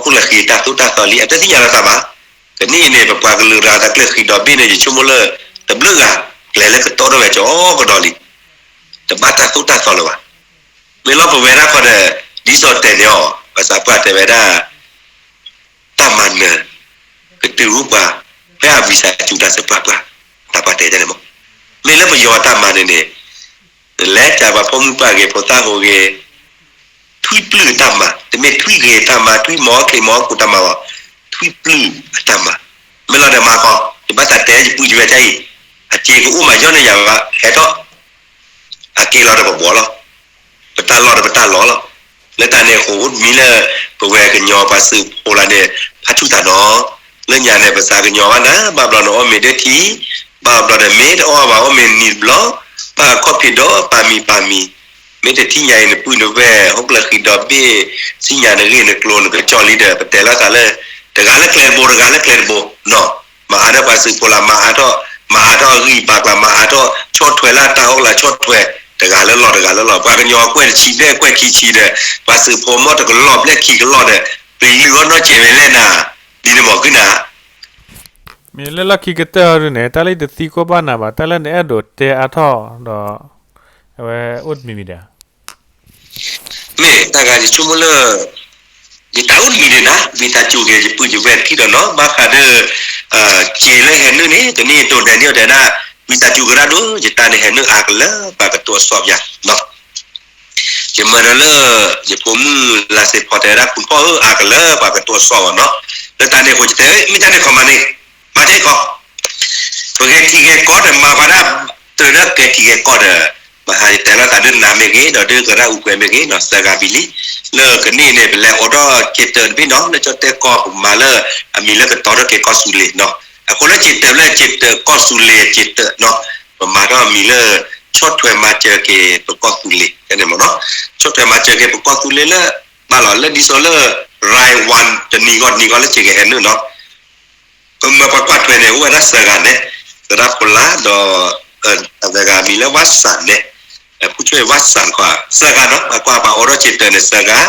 ဟီၣ်ခိၣ်ကျၢၤဃံတၢ်သိၣ်တၢ်သီလံ အတသ့ၣ်ညါလီၤသးဘၣ်, ကနံၣ်အံၤန့ၣ် ပပှၤကလုာ်တဂၤတၢ်ကျၢၤဃံဒီဘ့ၣ်န့ၣ် ယဆိကမိၣ်လၢ တဘျုးဂၤ ကျဲၤလၢကတီၢ်ထီၣ်ဝဲကၠီကဒီးလံ, တဘၣ်တၢ်သိၣ်တၢ်သီလၢၤဘၣ်, မ့ၢ်လီၤပဝဲဒၣ်ခီဒီး ဒ်သိးတဲန့ၣ်အီၤ ဘၣ်ဆၣ်ပှၤတဲဝဲဒၣ် တၢ်မၤနၢၤ ကတုၤအိၣ်ပှၤ ဖဲအဝံသးစူၤတၢ်စၢၤပှၤပှၤ တၢ်ပှၤတဲဒ်န့ၣ်မး, မ့ၢ်လၢပယီၤတၢ်မၤန့ၣ်န့ၣ် နလဲၤကၢ်ပှၤဖိမုၣ်ပှၢ်ဂ့ၤ ဖိသၣ်ဟိဂ့ၤ ထွံၣ်ပျုၢ်အတၢ်မၤ, တမ့ၢ်ထွံၣ်ဂ့ၤအတၢ်မၤ, ထွံၣ်မီၤခ့မီၤကိၢ်တၢ်မၤဘၣ်, ထွံၣ်ပျုၢ်အတၢ်မၤ, မ့ၢ်လီၤဒီးမၤဃီ, ယဘၣ်သးတဲယပုၢ်ယဝဲၢ်တၢ်အံၤ, အစ့ကအိၣ်မးယီၢ်န့ၢ်ယၤဘၣ် ဟဲထီၣ် အက့ၤလီၤဒီးပဘှီလီၤ, ပတၢ်လီၢ်ဒီးပတၢ်လီၢ်လီၤ, လၢတၢ်န့ၣ်အဃိမံၤလၢ ပဝဲကညီပှၤသုးဖိလၢန့ၣ် ဖးဆူၣ်သးနီၤ, လၢညါန့ၣ် ပသးကညီၤဘၣ်နၤ ဘၣ်ဘျီန့ၣ်အီၣ်မ့ၤဒၢထံ, ဘၣ်ဘျီဒီးမ့ၢ်တအီၣ်ဘၣ်အီၣ်မ့ၤနံၤတဘျီ, ဘၣ်ခီၣ်ဖံးဒီးပာ်မံၤပာ်မံၤ, မ့ၢ်တထံၣ်ညါအံၤနပုၢ်နဝဲၢ် ဟီၣ်ကျၢၤဃံဒီဘ့ၣ်, စံၣ်ညါနဂ့ၢ်နကျိၤနကစီၣ်လံဒီး ပတဲလီၤသးလၢ တဂၤလၢကျဲတဘိ တဂၤလၢကျဲတဘိနီၤ, မၤအါထီၣ်ပှၤသုးဖိလၢ မၤအါထီၣ်, မၤအါထီၣ်အဂံၢ်ဘါကျါ မၤအါထီၣ်ဆီၣ်ထွဲလၢတၢ်ဟီၣ်ကျါဆီၣ်ထွဲ, တဂၤလၢလီၢ်တဂၤလၢလီၢ်, ပှၤကညီကွဲၢ်တဆံဘျဲၣ်ကွဲၢ်ခံဆံဒီး ပှၤသုးဖိမီၢ်တကလီၢ်ဘျဲၣ်ခံကလီၢ်ဒီး ပယုၢ်အီၣ်နီၢ်စဲးဝဲလဲၣ်နၤ, ဒ်န့ၣ်မ့ၢ်ကွံာ်နၤ မ့ၢ်လၢလီၢ်ခံကတၢၢ်အီၤဒုန့ၣ် တၢ်လၢယတသံကွၢ်ဘၣ်နၤဘၣ် တၢ်လၢနအဲၣ်ဒိးတဲအါထီၣ်ဒီး အဝဲအိၣ်တမံၤမံၤဒၣ် မ့ၢ်တၢ်ဂၤယဆိကမိၣ်လၢ ယတၢ်အိၣ်တမံၤဒၣ်နၤ ဝံသးစူၤက့ၤယပုၢ်ယဝဲၢ်ထံၣ်ဒီးနီၤ ဘၣ်ဃးဒီး စ့လၢဟဲနုာ်န့ၣ် တနံၣ်အတီၤဒဲးန့ၣ်အီၤတဲဒၣ် ဝံသးစူၤကရၢဒိၣ် ယတၢ်န့ၣ်ဟဲနုာ်အါကလၢပှၤကတိၤအစီဖၠၣ်နီၤ ယမၤဒီးလၢ ယဖိမုၣ်လါစ့ဖီတဲဝဲဒၣ် ခိၣ်ဖီၣ်ဧၢ အါကလၢပှၤကတိၤအစီဘၣ်နီၤ လၢတၢ်န့ၣ်အဃိ ယတဲ မ့ၢ်တၢ်န့ၣ်ခီမၤန့ၣ် မၤတၢ်အံၤခီ ပဂဲၤထံဂဲၤကီၢ်ဒီးမၤပှၤဒၣ် တၢ်ဒီးကဲထံဂဲၤကီၢ်ဒီး မဟါယတဲလီၤသးဒုးနၤမ့ၢ်ဂ့ၤ ဒီးဒုးကရၢ်အူကွဲမ့ၢ်ဂ့ၤနီၤ သၢဂၤဘံလံ လၢကနံၣ်န့ၣ် ပလဲၤအိးထီၣ်က့ၤတၢ်တဘ့ၣ်နီၤ လၢကၠီၣ်တဲၣ်ကီၢ်ပမၤလၢ အမံၤလၢကတီၤထီၣ်က့ၤကီၢ်ဆူလ့ၣ်နီၤ အဃိလၢက့ၤတၢၢ်လၢက့ၤတၢၢ်ကီၢ်သူလ့ၤက့ၤတၢၢ်နီၤ, ပမၤထီၣ်မံၤလၢ ဆီၣ်ထွဲမၤစၢၤက့ၤပကီၢ်သူလ့ၤန့ၣ်မ့ၢ်နီၤ, ဆီၣ်ထွဲမၤစၢၤက့ၤပကီၢ်သူလ့ၤလၢ ဘၣ်လီၤလၢဒ်သိးလၢ ရၤဝါ တနံၤဂီၢ်တနံၤဂီၢ်လၢက့ၤကဟဲနုာ်နီၤ ပမ့ၢ်ပှၤကွၢ်ထွဲန့ၣ် အိၣ်ဝဲဒၣ်သၢဂၤန့ၣ်, သရၣ်ဖိလၢ်ဒီး အသဂၤမံၤလၢဝၣ်စၣ်န့ၣ်, ဖုဆိဝၣ်စၣ်တခီ သၢဂၤနီၤ, ပှၤကွၢ်ပှၤအိးထီၣ်က့ၤတၢၢ်န့ၣ်သၢဂၤ,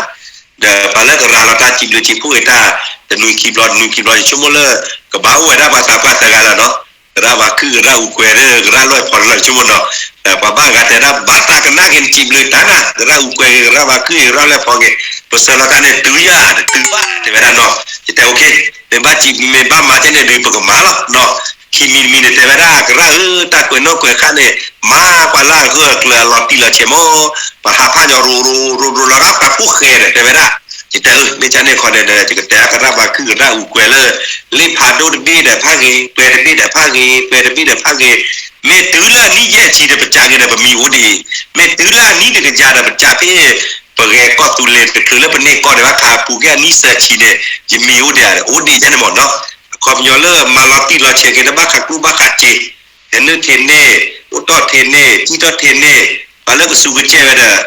ဒီးပှၤလၢကရၤလီၤတၢ်စံးဘျုးစံးဖှိၣ်က့ၤတၢ် တနွံခံဘျီတနွံခံဘျီ ယဆိကမိၣ်လၢ ကဘၣ်အိၣ်ဝဲဒၣ်ပှၤသးပှၢ်သၢဂၤလီၤနီၤ, ကရၣ်ပှၤခုၣ်ကရၣ်အူကွဲၤဒီး ကရၣ်လွဲၢ်ဖီတလီၤ ယဆိကမိၣ်နီၤ, ပှၤဘၣ်ဂၤတဲဒၣ် ဘၣ်သးကနၣ်က့ၤနစံးဘျုးတၢ်နၤ ကရၣ်အူကွဲၤက့ၤ ကရၣ်ပှၤခုၣ်က့ၤ ကရၣ်လွဲၢ်ဖီက့ၤ, ပဆၢလီၤတၢ်န့ၣ်တုၤယၤတတုၤဘၣ် တဲဝဲဒၣ်နီၤ, ယတဲ okay, မ့ၢ်ဘၣ်စံး မ့ၢ်ဘၣ်မၤကဲန့ၣ်ဒုး ပကမၤလီၤနီၤ, ခံမံၤတမံၤန့ၣ် တဲဝဲဒၣ် ကရၣ်ဧၢ တၢ်ကွဲးနီၣ်ကွဲးဃါန့ၣ် မၤကွၢ်လၢအဂၢၢ်အကျၢၤအလီၤတံၢ်လီၤဆဲးမ့ၢ်, ပှၤဟးဖးညီရိၤရိၤရိၤရိၤလီၤဂာ် ပှၤဖိၣ်ဃဲဒီး တဲဝဲဒၣ်, ယတဲ မ့ၢ်ကဲန့ၣ်ခီန့ၣ်ဒီး ယကတဲအကရၣ်ပှၤခုၣ်ကရၣ်အူကွဲၤလၢ လ့ၣ်ဖးဒိၣ်တဘ့ၣ်ဒီးဖးဂ့ၤ ကွဲၤတဘ့ၣ်ဒီးဖးဂ့ၤ ကွဲၤတဘ့ၣ်ဒီးဖးဂ့ၤ, မ့ၢ်တုၤလၢအနံၣ်ယဲၢ်ဆံဒီး ပစးဂ့ၤဒီးပမံၤအိၣ်ဒံး, မ့ၢ်တုၤလၢအနံၣ်တကယၤဒီး ပစးဖဲ ပဂဲၤကီၢ်သူလ့ၤတချုးလၢပန့ၢ်ကီၢ်ဒီး ဘၣ်ခးပူၤကဲအနံၣ်သၢဆံန့ၣ် ယမံၤအိၣ်ဒံးဧါ အိၣ်ဒံးယဲန့ၣ်မ့ၢ်နီၤ, အခီပညီလၢမၤလီၤတံၢ်လီၤဆဲးက့ၤတဘၣ်ခးကျိဘၣ်ခးစ့, ဟဲနုာ်ထဲန့ၣ် အိၣ်တီၢ်ထဲန့ၣ် ကံၣ်တီၢ်ထဲန့ၣ်, ပှၤလၢကစူၤကစဲးဝဲဒီး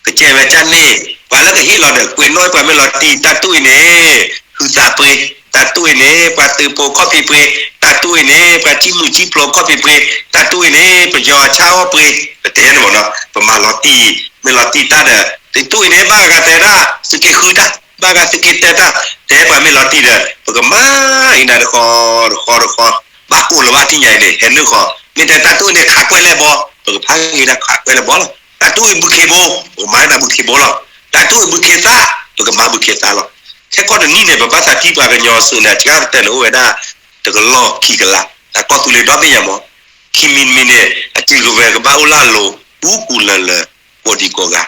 ကစဲးဝဲကၢ်န့ၣ်, ပှၤလၢကဟ့ၣ်လီၤဒီး ကွဲးနီၣ်ပှၤမ့ၢ်လီၤတံၢ် တၢ်တူၢ်အံၤန့ၣ် ဟုသးပှ့ၤ, တၢ်တူၢ်အံၤန့ၣ် ပှၤသုးဖိခီၣ်ဖံးပှ့ၤ, တၢ်တူၢ်အံၤန့ၣ် ပှၤထံမုၢ်ထံဖျိးခီၣ်ဖံးပှ့ၤ, တၢ်တူၢ်အံၤန့ၣ် ပယီၤဆၣ်အီၣ်ပှ့ၤ, ပတဲန့ၣ်မ့ၢ်နီၤ, ပမၤလီၤတံၢ်, မ့ၢ်လီၤတံၢ်တၢ်ဒီး တတူၢ်အံၤန့ၣ် ဘၣ်ဂၤတဲဒၣ် သုးက့ဃုတၢ်, ဘၣ်ဂၤသုးက့တၢတၢ်, တဲပှၤမ့ၢ်လီၤတံၢ်ဒီး ပကမၤအံၤနၤတဃီတဃီတဃီ, ဘၣ်ကိၢ်လၢၤဘၣ်ထံၣ်ညါအံၤန့ၣ် ဟဲနုာ်ဃီ, မ့ၢ်တဲတၢ်တူၢ်အံၤန့ၣ် ခးကွဲးလဲၢ်ဘီ, ပကဖးဂ့ၤဒၣ်ခးကွဲးလဲၢ်ဘီလီၤ, တၢ်တူၢ်အံၤဘုခ့ဘိ, ပကမၤဒၣ်ဘုခ့ဘိလီၤ, တၢ်တူၢ်အံၤဘုခ့သၣ်, ပကမၤဘုခ့သၣ်လီၤ, ခဲကီၢ်တနံၣ်န့ၣ် ပဘၣ်သးထံၣ်ပှၤကညီစုၤန့ၣ် အစှၤကတၢၢ်န့ၣ်အိၣ်ဝဲဒၣ် တကလီၢ်ခံကလး, တၢ်ကီၢ်သူလ့ၤဒီဘ့ၣ်ညါမ့ၢ်, ခံမံၤတမံၤန့ၣ် အစုကဝဲၤကဘၣ်အိၣ်လၢအလိၤ ပူၤပူၤလၢၤလၢၤ ကိးဒံကိးဂၤ,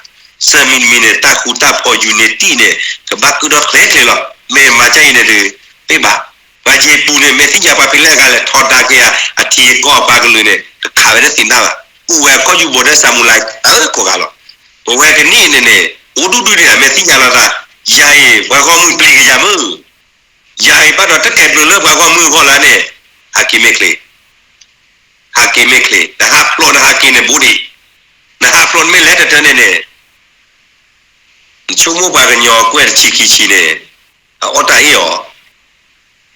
သၢမံၤတမံၤန့ၣ် တၢ်ဃူတၢ်ဖိး unity န့ၣ် ကဘၣ်ကုၣ်ထီၣ်ချ့ချ့လီၤ, မ့ၢ်မၤကၢ်အံၤန့ၣ်ဒီး တဘၣ်, ပှၤယ့ၢ်ပူၤန့ၣ် မ့ၢ်သ့ၣ်ညါပှၤဖဲလဲၣ်အဂၤလဲၣ် ထီဒါက့ၤယၤ အထံအကီၢ်အပှၤကလုာ်န့ၣ် တခးဝဲတသ့ၣ်ညါဘၣ်, အိၣ်ဝဲအခီၣ်ယူၢ်ဘိးဒီး စၤမူၤလဲး အၢကိးဂၤလီၤ, ပဝဲကနံၣ်အံၤန့ၣ်န့ၣ် အိၣ်ဒူၣ်ဒူၣ်ဒံး မ့ၢ်သ့ၣ်ညါလီၤသး, ယၤအံၤ ပှၤဂီၢ်မုၢ်ပျံၤကယၤမုၢ် ယၤအံၤဘၣ်ဒီးတကဲဘျုးလၢပှၤဂီၢ်မုၢ်အဂီၢ်လၢန့ၣ်, ဟးက့ၤမ့ၢ်ချ့, ဟးက့ၤမ့ၢ်ချ့, နဟးဖျိးနဟးက့ၤန့ၣ်ဘူးဒံး, နဟးဖျိးနမ့ၢ်လဲၤတတၢၢ်န့ၣ်န့ၣ်, နဆိကမိၣ်ပှၤကညီကွဲၢ်တဆံခံဆံန့ၣ်, အအီၣ်တၢ်အ့ၣ်အီၤ,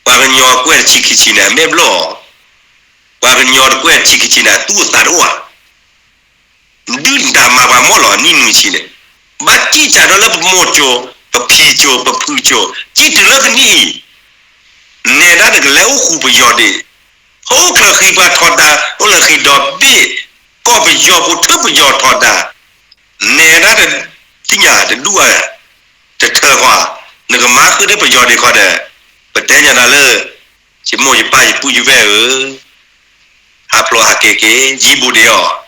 ပှၤကညီကွဲၢ်တဆံခံဆံန့ၣ် အမဲာ်ဘျီၣ်အီၤ, ပှၤကညီတကွဲၢ်တဆံခံဆံန့ၣ် အသူၣ်အသးတအိၣ်ဧါ ဒုၣ်ဒါမၤပှၤမီၢ်လီၤအနံၣ်နွံဆံန့ၣ်, ဘၣ်စံၣ်စးထီၣ်လၢပမိၢ်ကၠိ, ပဖံကၠိ, ပဖုကၠိ, စံၣ်တုၤလၢကနံၣ်အံၤ, နဲဒၣ်နကလဲၤအိၣ်ဃူပယီၤဒံး, အိၣ်ချၢဃံပှၤထီဒါ, အိၣ်လၢဃံဒီဘ့ၣ်, ကီၢ်ပယီၤဖိထၢပယီၤထီဒါ, နဲဒၣ်တသ့ၣ်ညါတဒူၣ်ဧါ, တထၢဃီဧါ, နကမၤဃုာ်ဒီးပယီၤဒံးခီဒီး, ပတဲညါနၤလၢ ယမိၢ်ယပၢ်ယပုၢ်ယဝဲၢ်ဧၢ ဟးဖျိးဟးက့ၤက့ၤ ယံၤဘူးဒံးအီၤ,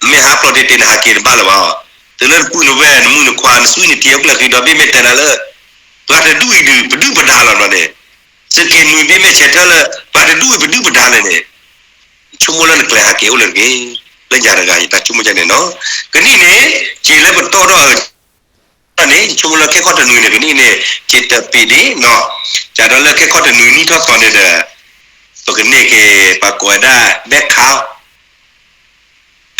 မ့ၢ်ဟးဖျိးတ့ၢ်တ့ၢ် နဟးက့ၤတဘၣ်လၢၤဘၣ်အီၤ, တုၤလၢနပုၢ်နဝဲၢ် နမုၣ်နခွါ နသွံနထံ အိၣ်ကျၢၢ်ဃံဒီဘ့ၣ် မ့ၢ်တဲနၤလၢ ပှၤတဒူၣ်အံၤဒုး ပဒုၣ်ပဒါလီၤနီၤန့ၣ်, သုးက့နွံဘ့ၣ်မ့ၢ်ဆဲးထၢလၢ ပှၤတဒူၣ်အံၤပဒုၣ်ပဒါလဲၣ်န့ၣ်, ဆိကမိၣ်လၢနကျဲဟးက့ၤအိၣ်လၢတဂ့ၤ, လၢညါတဂၤ ယတၢ်ဆိကမိၣ်ဒ်န့ၣ်နီၤ, ကနံၣ်န့ၣ် က့ၤလၢပတီၢ်ထီၣ်အ န့ၣ် ယဆိကမိၣ်လၢခဲကီၢ်တနွံန့ၣ် ကနံၣ်န့ၣ် က့ၤတပ့ၤဒံးနီၤ, ကဒီးလၢခဲကီၢ်တနွံနံၣ်ထီၣ်သီန့ၣ်ဒီး ပကန့ၢ်က့ၤပှၤကိးဝဲဒၣ် ဘဲခး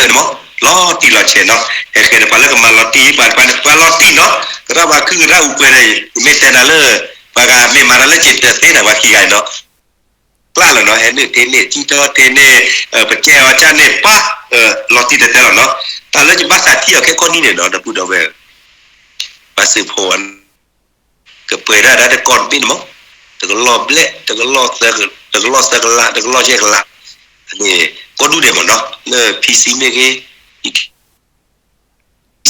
လီၤတံၢ်လီၤဆဲးနီၤ, ဟဲဃဲဒီးပှၤလၢကမၤလီၤတံၢ် ပှၤ ပှၤလီၤတံၢ်နီၤ, ကရၢပှၤခုကရၢအူကွဲၤန့ၣ် မ့ၢ်တဲနၤလၢ ပှၤဂၤမ့ၢ်မၤတၢ်လၢက့ၤတသ့ဒီးပှၤခံဂၤအံၤနီၤ ကျၢ်လီၤနီၤ, ဟဲနုာ်ထဲန့ၣ် ကံၢ်ထီၣ်ထဲန့ၣ် ပကဲအီၤကၢ်န့ၣ်ပၢ် လီၤတံၢ်တဲတဲလီၤနီၤ, တၢ်လၢယဘၣ်သးထံၣ်အီၤခဲကီၢ်နံၣ်န့ၣ်နီၤ ဒီပုၢ်ဒီဝဲၢ် ပှၤသုးဖိ ကပှဲၤဒၣ်ဒၣ်တကီၢ်တဘ့ၣ်န့ၣ်မး, တကလီၢ်ဘျဲၣ်, တကလီၢ်သၢကလး, တကလီၢ်ယဲၢ်ကလး, န့ၣ် ကီၢ်ဒူၣ်ဒဲးမးနီၤ, လၢ PC မ့ၢ်ဂ့ၤ,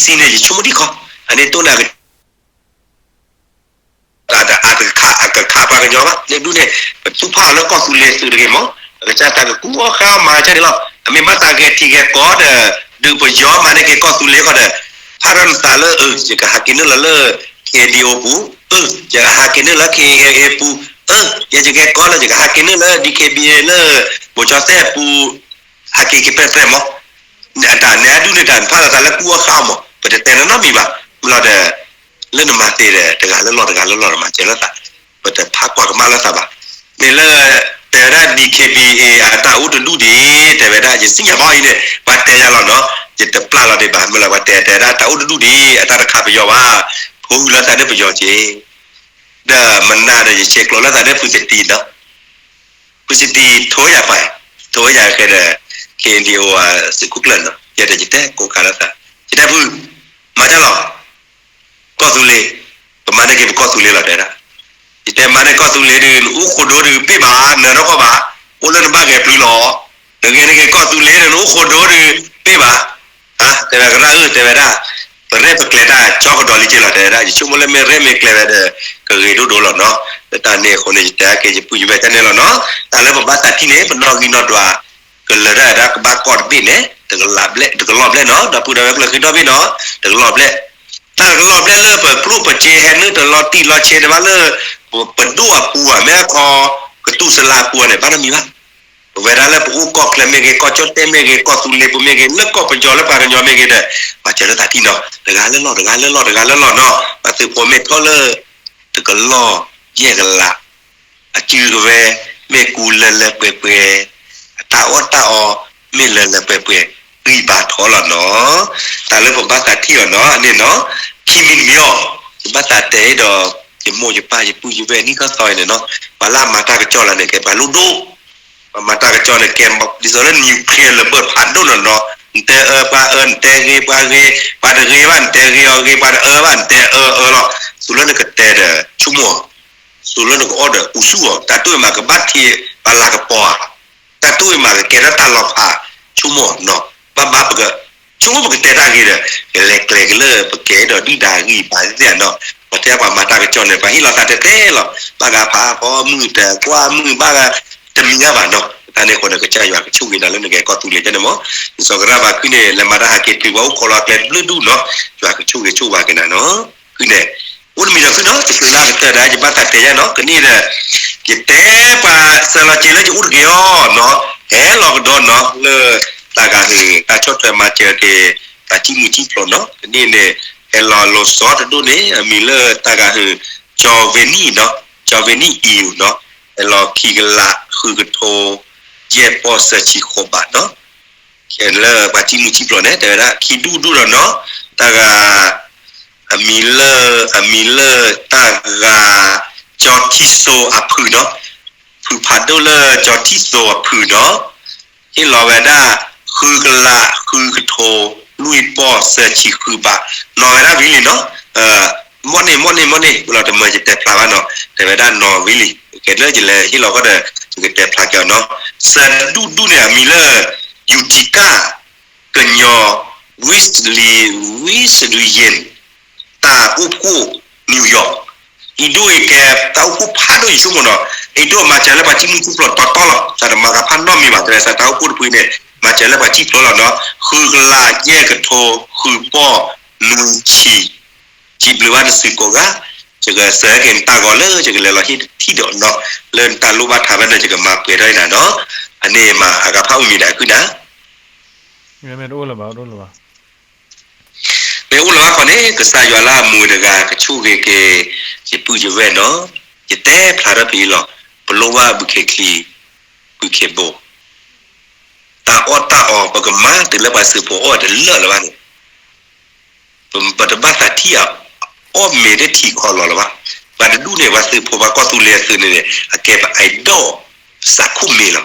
စံန့ၣ် ယဆိကမိၣ်ဒံးခီ, အန့ၣ်တိၢ်န့ၣ် အကခးပှၤကညီဘၣ်, လၢဒူၣ်န့ၣ် ပသူၣ်ဖးအီၤလၢကီၢ်သူလ့ၤသုးတဂ့ၤမး, အကစၢ်သးကကူအီၣ်ဃာ်အီၣ်မၤကၢ်န့ၣ်လီၤ, အမ့ၢ်ဘၣ်သးဂဲၤထံဂဲၤကီၢ်ဒီး ဒုးပယီၤမၤန့ၢ်က့ၤကီၢ်သူလ့ၤဃီဒီး ဖးထီၣ်နသးလၢ ယကဟးက့ၤနုာ်လီၤလၢ KNDO ပူၤ, ယကဟးက့ၤနုာ်လၢ KNLA ပူၤ, ယကဟဲကီၢ်လၢ ယကဟးက့ၤနုာ်လၢ DKBA လၢ ဘိၣ်ကၠီသဲးပူၤ, ဟးက့ၤက့ၤပဲပဲမး, အတၢ်နဲဒူၣ်န့ၣ်တၢ်ဖးလီၤသးလၢကူအီၣ်ဃာ်အီၣ်မး, ပတတဲနီတမံၤဘၣ်, မ့ၢ်လီၤဒီး လၢနမၤသ့ဒီး တဂၤလၢလီၢ်တဂၤလၢလီၢ်တမၤစၢၤလိာ်သး, ပတဖးကွၢ်ကမၣ်လိာ်သးဘၣ်, မ့ၢ်လၢ တဲဝဲဒၣ် ဒံၣ်ခ့ၣ်ဘံၣ်အ့ၣ် အတၢ်အိၣ်တဒူၣ်ဒံး တဲဝဲဒၣ် ယစံၣ်ညီၣ်ဘီအံၤန့ၣ် ပှၤတဲယၤလီၤနီၤ, ယတပျၢ်လီၤဒံးဘၣ် မ့ၢ်လၢပှၤတဲ တဲဝဲဒၣ် တၢ်အိၣ်တဒူၣ်ဒံး အတၢ်တခးပယီၤဘၣ်, ဖိဂုၢ်လၢသးဒ်ပယီၤက့ၤ, ဒီးမနၤဒီးယဆဲးကျိးလၢသးဒ်ဖုသတံၤနီၤ, ဖုသတံၤထိယၤပၢ်, ထိယၤဃဲဒီး KNDO သုးခိၣ်ကျၢၢ်နီၤ, ယဲဒီးယတဲကိးခါလၢသး, ယတဲဖု, မၤတၢ်လီၤ ကီၢ်သူလ့ၤ, ပမၤန့ၢ်က့ၤပကီၢ်သူလ့ၤလီၤ တဲဒၣ်, ယတဲမၤန့ၢ်ကီၢ်သူလ့ၤဒုး နအိၣ်ဃိဒိဒုးပ့ၢ်ဘၣ် နၢၤထီၣ်ကီၢ်ဘၣ်, အိၣ်လၢနဘၣ်ဂဲၤပျုၤလီၤ, နဂဲၤန့ၢ်က့ၤကီၢ်သူလ့ၤဒီး နအိၣ်ဃိဒိဒုးပ့ၢ်ဘၣ်, တဲဝဲကရၣ်ဧၢ တဲဝဲဒၣ်, ပရဲၣ်ပကျဲၤတၢ်ကၠီကဒီးလံက့ၤလီၤ တဲဝဲဒၣ်, ယဆိကမိၣ်လၢမ့ၢ်ရဲၣ်မ့ၢ်ကျဲၤဝဲဒီး ကဂ့ၤဒိၣ်ဒိၣ်လီၤနီၤ, လၢတၢ်န့ၣ်အဃိန့ၣ် ယတဲက့ၤယပုၢ်ယဝဲၢ်တၢ်န့ၣ်လီၤနီၤ, တၢ်လၢပဘၣ်သးထံၣ်န့ၣ် ပနီၣ်ဂံၢ်နီၣ်ဒွး ကလၢၤတၢ်ဒၣ်ကဘၣ်ကီၢ်တဘ့ၣ်န့ၣ် တကလီၢ်ဘျဲၣ်, တကလီၢ်ဘျဲၣ်နီၤ, ဒီပုၢ်ဒီဝဲၢ်ကျၢၤဃံဒီဘ့ၣ်နီၤ, တကလီၢ်ဘျဲၣ်, တၢ်တကလီၢ်ဘျဲၣ်လၢပကျိၣ်ပစ့ဟဲနုာ်တလီၤတံၢ်လီၤဆဲးတဘၣ်လၢ ပဒိၣ်အပူၤဘၣ် မ့ၢ်အခီ ကတူၢ်စလါပူၤန့ၣ် ဘၣ်နီတမံၤဘၣ်, ပဝဲဒၣ်လၢပအိၣ်ကီၢ်ချၢမ့ၢ်ဂ့ၤ ကီၢ်ကၠီၣ်တဲၣ်မ့ၢ်ဂ့ၤ ကီၢ်သူလ့ၤပူၤမ့ၢ်ဂ့ၤ လၢကီၢ်ပယီၤလၢပှၤကညီမ့ၢ်ဂ့ၤဒီး ပှၤစၢၤလၢသးထံၣ်နီၤ, တဂၤလၢလီၢ် တဂၤလၢလီၢ် တဂၤလၢလီၢ်နီၤ, ပှၤသုးဖိမ့ၢ်ထီၣ်လၢ တကလီၢ်ယဲၢ်ကလး အစုကဝဲၤ မ့ၢ်ကူလၢလၢပှဲၤပှဲၤ, အတၢ်အီၣ်တၢ်အီ မ့ၢ်လၢလၢပှဲၤပှဲၤ, ဂံၢ်ဘါထီလီၤနီၤ, တၢ်လၢပဘၣ်သးထံၣ်အီၤနီၤ အန့ၣ်နီၤ, ခံမံၤတမံၤအီၤ, ယဘၣ်သးတဲအံၤဒီး ယမိၢ်ယပၢ်ယပုၢ်ယဝဲၢ်နံၣ်ထီၣ်သီအံၤန့ၣ်နီၤ, ပှၤလၢအမၤတၢ်ကစီၣ်လၢန့ၣ် ကဲပှၤလိၣ်ဒိၣ် ပှၤမၤတၢ်ကစီၣ်န့ၣ် ကဲဒ်သိးလၢ nuclear လၢဘၢၣ်ဖးဒိၣ်နီၤနီၤ, နတဲအၢပှၤအၢ နတဲဂ့ၤပှၤဂ့ၤ, ပှၤတဂ့ၤဘၣ် နတဲဂ့ၤအီၤဂ့ၤ, ပှၤတအၢဘၣ် နတဲအၢအၢလီၤ, သိးလၢနကတဲဒီး ဆိကမိၣ်အီၤ, သိးလၢနကအီၣ်ဒီး အူဆူၣ်အီၤ, တၢ်တူၢ်အံၤမးကဘၣ်ထံးပှၤလၤကပီၤဧါ, တၢ်တူၢ်အံၤမးကကဲထီၣ်တၢ်လီၤဖး, ဆိကမိၣ်အီၤနီၤ, ဘၣ်ဘၣ်ပက ဆိကမိၣ်ပကတဲတၢ်ဂ့ၤဒီး ကလဲၤကျဲၤက့ၤလၢပကဲဒီးဒုၣ်ဒါဂံၢ်ဘါသ့ၣ်နီၤ, ပှၤတဲပှၤမၤတၢ်ကစီၣ်န့ၣ် ပှၤဟ့ၣ်လီၤသးတဲတဲလီၤ, ဘၣ်ဂၤဖးဖီမုၢ်တၢ်ကွၢ်မုၢ်ဘၣ်ဂၤ တမံၤညါဘၣ်နီၤ, တၢ်န့ၣ်အဃိဒီး ကစၢ်ယွၤကဆိၣ်ဂ့ၤနၤလၢနကဲကီၢ်သူလ့ၤကဲန့ၣ်မး, စီၤကရၣ်ဘၣ်ခုန့ၣ် လဲၤမၤတၢ်ဟးက့ၤတုၤပှၤအိၣ်ခိးလီၤကျဲဘျုးဒူၣ်နီၤ, ယွၤကဆိၣ်ဂ့ၤဆိၣ်ဝါက့ၤနၤနီၤ, ခုန့ၣ် အိၣ်တမံၤဒီးခုနီၤ တချုးလၢကတၢၢ်ဒၣ် ယဘၣ်သးတဲယါနီၤ ကနံၣ်ဒီး ယတဲပှၤစၢၤလီၤစ့လၢယအိၣ်တဂ့ၤအီၤနီၤ, ဟဲလီၤကဒီးနီၤ လၢတၢ်ဂၤဟုၣ် တၢ်ဆီၣ်ထွဲမၤစၢၤက့ၤ တၢ်စံၣ်မုၢ်စံၣ်ဖျိးနီၤ ကနံၣ်န့ၣ် ဟဲလီၤလီၤဆီတဒိၣ်န့ၣ် အမံၤလၢတၢ်ဂၤဟုၣ် ကၠီၤဝ့နံၣ်နီၤ ကၠီၤဝ့နံၣ်အံၤနီၤ ဟဲလီၤခံကလးဃုကထိ ယဲၢ်ပီၢ်သၢဆံဃိးဘးနီၤ ခဲလၢာ်ပှၤစံၣ်မုၢ်စံၣ်ဖျိးန့ၣ် တဲဝဲဒၣ် ခံဒူၣ်ဒူၣ်ဒီးနီၤ တၢ်ဂၤ အမံၤလၢ အမံၤလၢတၢ်ဂၤ ကၠီၤထံသိအဖုၣ်နီၤ ဖုၣ်ဖးဒိၣ်လၢကၠီၤထံသိအဖုၣ်နီၤ ဟ့ၣ်လီၤဝဲဒၣ် ဃုကလးဃုကထိ လွံၢ်ပီၢ်သၢဆံဃုဘး နီၤဝဲဒၣ်ဝံၤလံနီၤ မီၢ်န့ၣ် မီၢ်န့ၣ် မီၢ်န့ၣ် လီၤတမၢယတဲဖျါဘၣ်နီၤ တဲဝဲဒၣ်နီၤဝံၤလံ ကဲလၢယလဲၤဟ့ၣ်လီၤဃီဒီး ယကတဲဖျါက့ၤအီၤနီၤ သၢဒူၣ်ဒူၣ်န့ၣ် အမံၤလၢ ယူၤထံကၣ် ကညီ ဝံၣ်လံ ဝံၣ်လံယ့ၣ် တၢ်အိၣ်ဖှိၣ် New York အံၤဒိၣ်အံၤကဲ တၢ်အိၣ်ဖှိၣ်ဖးဒိၣ်ယဆိကမိၣ်နီၤ အံၤဒိၣ်မၤစၢၤလၢပှၤစံၣ်မုၢ်စံၣ်ဖျိးတီတီလီၤ တၢ်တမၤဂၤဖးနီတမံၤဘၣ် တဲဝဲစးတၢ်အိၣ်ဖှိၣ်တဖုန့ၣ် မၤစၢၤလၢပှၤစံၣ်ဖျိးလီၤနီၤ ဃုကလးယဲၢ်ကထိ ဃုပီၢ် နွံဆံ စံးဘျုးဘၣ်နသုကိးဂၤ ယကစၢၤက့ၤနတၢ်ဂီၤလၢယကလဲၤလီၤဟ့ၣ်တထံၣ်ဒီးနီၤ လၢနတၢ်လိၣ်ဘၣ်ထးဘၣ်န့ၣ် ယကမၤပှဲၤထီၣ်အံၤနၤနီၤ အန့ၣ်မးအဂၤဖးအိၣ်မံၤဒၣ်ခုနၤ မ့ၢ်အိၣ်လၢၤဘၣ် အိၣ်လၢၤဘၣ် မ့ၢ်အိၣ်လၢၤဘၣ်ခီန့ၣ် ကစၢ်ယွၤလၢအမူတဂၤကဆိၣ်ဂ့ၤက့ၤ ယပုၢ်ယဝဲၢ်နီၤ ယတဲဖျါထီၣ်ဖဲအံၤလီၤ ပလိၣ်ဘၣ်ဘုခ့ချံ ဘုခ့ဘိ တၢ်အီၣ်တၢ်အီ ပကမၤတုၤလၢပှၤသုးဖိအီၣ်တလၢာ်လၢၤဘၣ်န့ၣ် ပတဘၣ်သးထံၣ်အီၤ အီၣ်မ့ၤတထံၣ်ခီလီၤလၢၤဘၣ်. ပှၤတဒူၣ်န့ၣ် ပှၤသုးဖိ ပှၤကီၢ်သူလ့ၤအသုးန့ၣ်န့ၣ် အကဲပ idol စးခိၣ်မ့ၤလီၤ.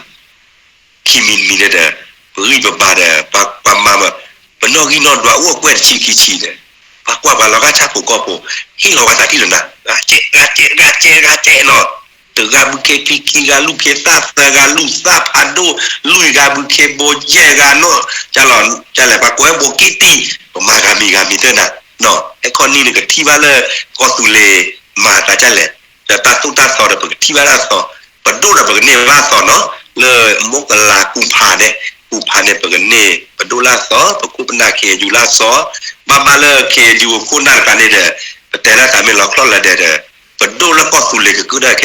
ခံမံၤတမံၤန့ၣ်ဒီး ပဂံၢ်ပဘါဒီး ပှၤမၤ ပနီၣ်ဂံၢ်နီၣ်ဒွးအိၣ်အကွဲၢ်တဆံခံဆံဒီး ပှၤကွၢ်ပှၤလီၤဂာ်ဆၣ်ဖိကီၢ်ဖိ ဟ့ၣ်လီၤပှၤသးထံၣ်လီၤနၤ ဂၤကဲး ဂၤကဲး ဂၤကဲး ဂၤကဲးနီၤ တဂၤဘုခ့ချံ ခံဂၤလူၢ်ခ့သၣ် သၢဂၤလူၢ်သၣ်ဖးဒိၣ် လွံၢ်ဂၤဘုခ့ဘိ ယဲၢ်ဂၤနီၤ ကလီၤ ကလဲၣ် ပှၤကိးဝဲဘိးက့တံၢ် ပမၤဂၤမံၤဂၤမံၤတၢ်နၤ နီၤ ဟဲခီနံၤန့ၣ်ကထံၣ်ဘၣ်လၢ ကီၢ်သူလ့ၤ မၤသးဒ်လဲၣ် ဒီးတၢ်သိၣ်တၢ်သီဒီးပကထံၣ်ဘၣ်တၢ်သီ ပဒိၣ်ဒီးပကန့ၢ်ဘၣ်သီနီၤ လၢမကလၤကူဖးန့ၣ် ကူဖးန့ၣ် ပကန့ၢ်ပဒိၣ်လၢသီ ပခိၣ်ပနၢ် ခ့ၣ်ယူၤလၢသီ ဘၣ်ဘၣ်လၢ ခ့ၣ်ယူၤအခိၣ်နၢ်တကးန့ၣ်ဒီး ပတဲဒၣ်တၢ်မ့ၢ်လီၤချီၣ်လၢၤဒဲးဒီး ပဒိၣ်လၢကီၢ်သူလ့ၤကကၢၣ်ဒၣ်ခဲခီတနံၣ်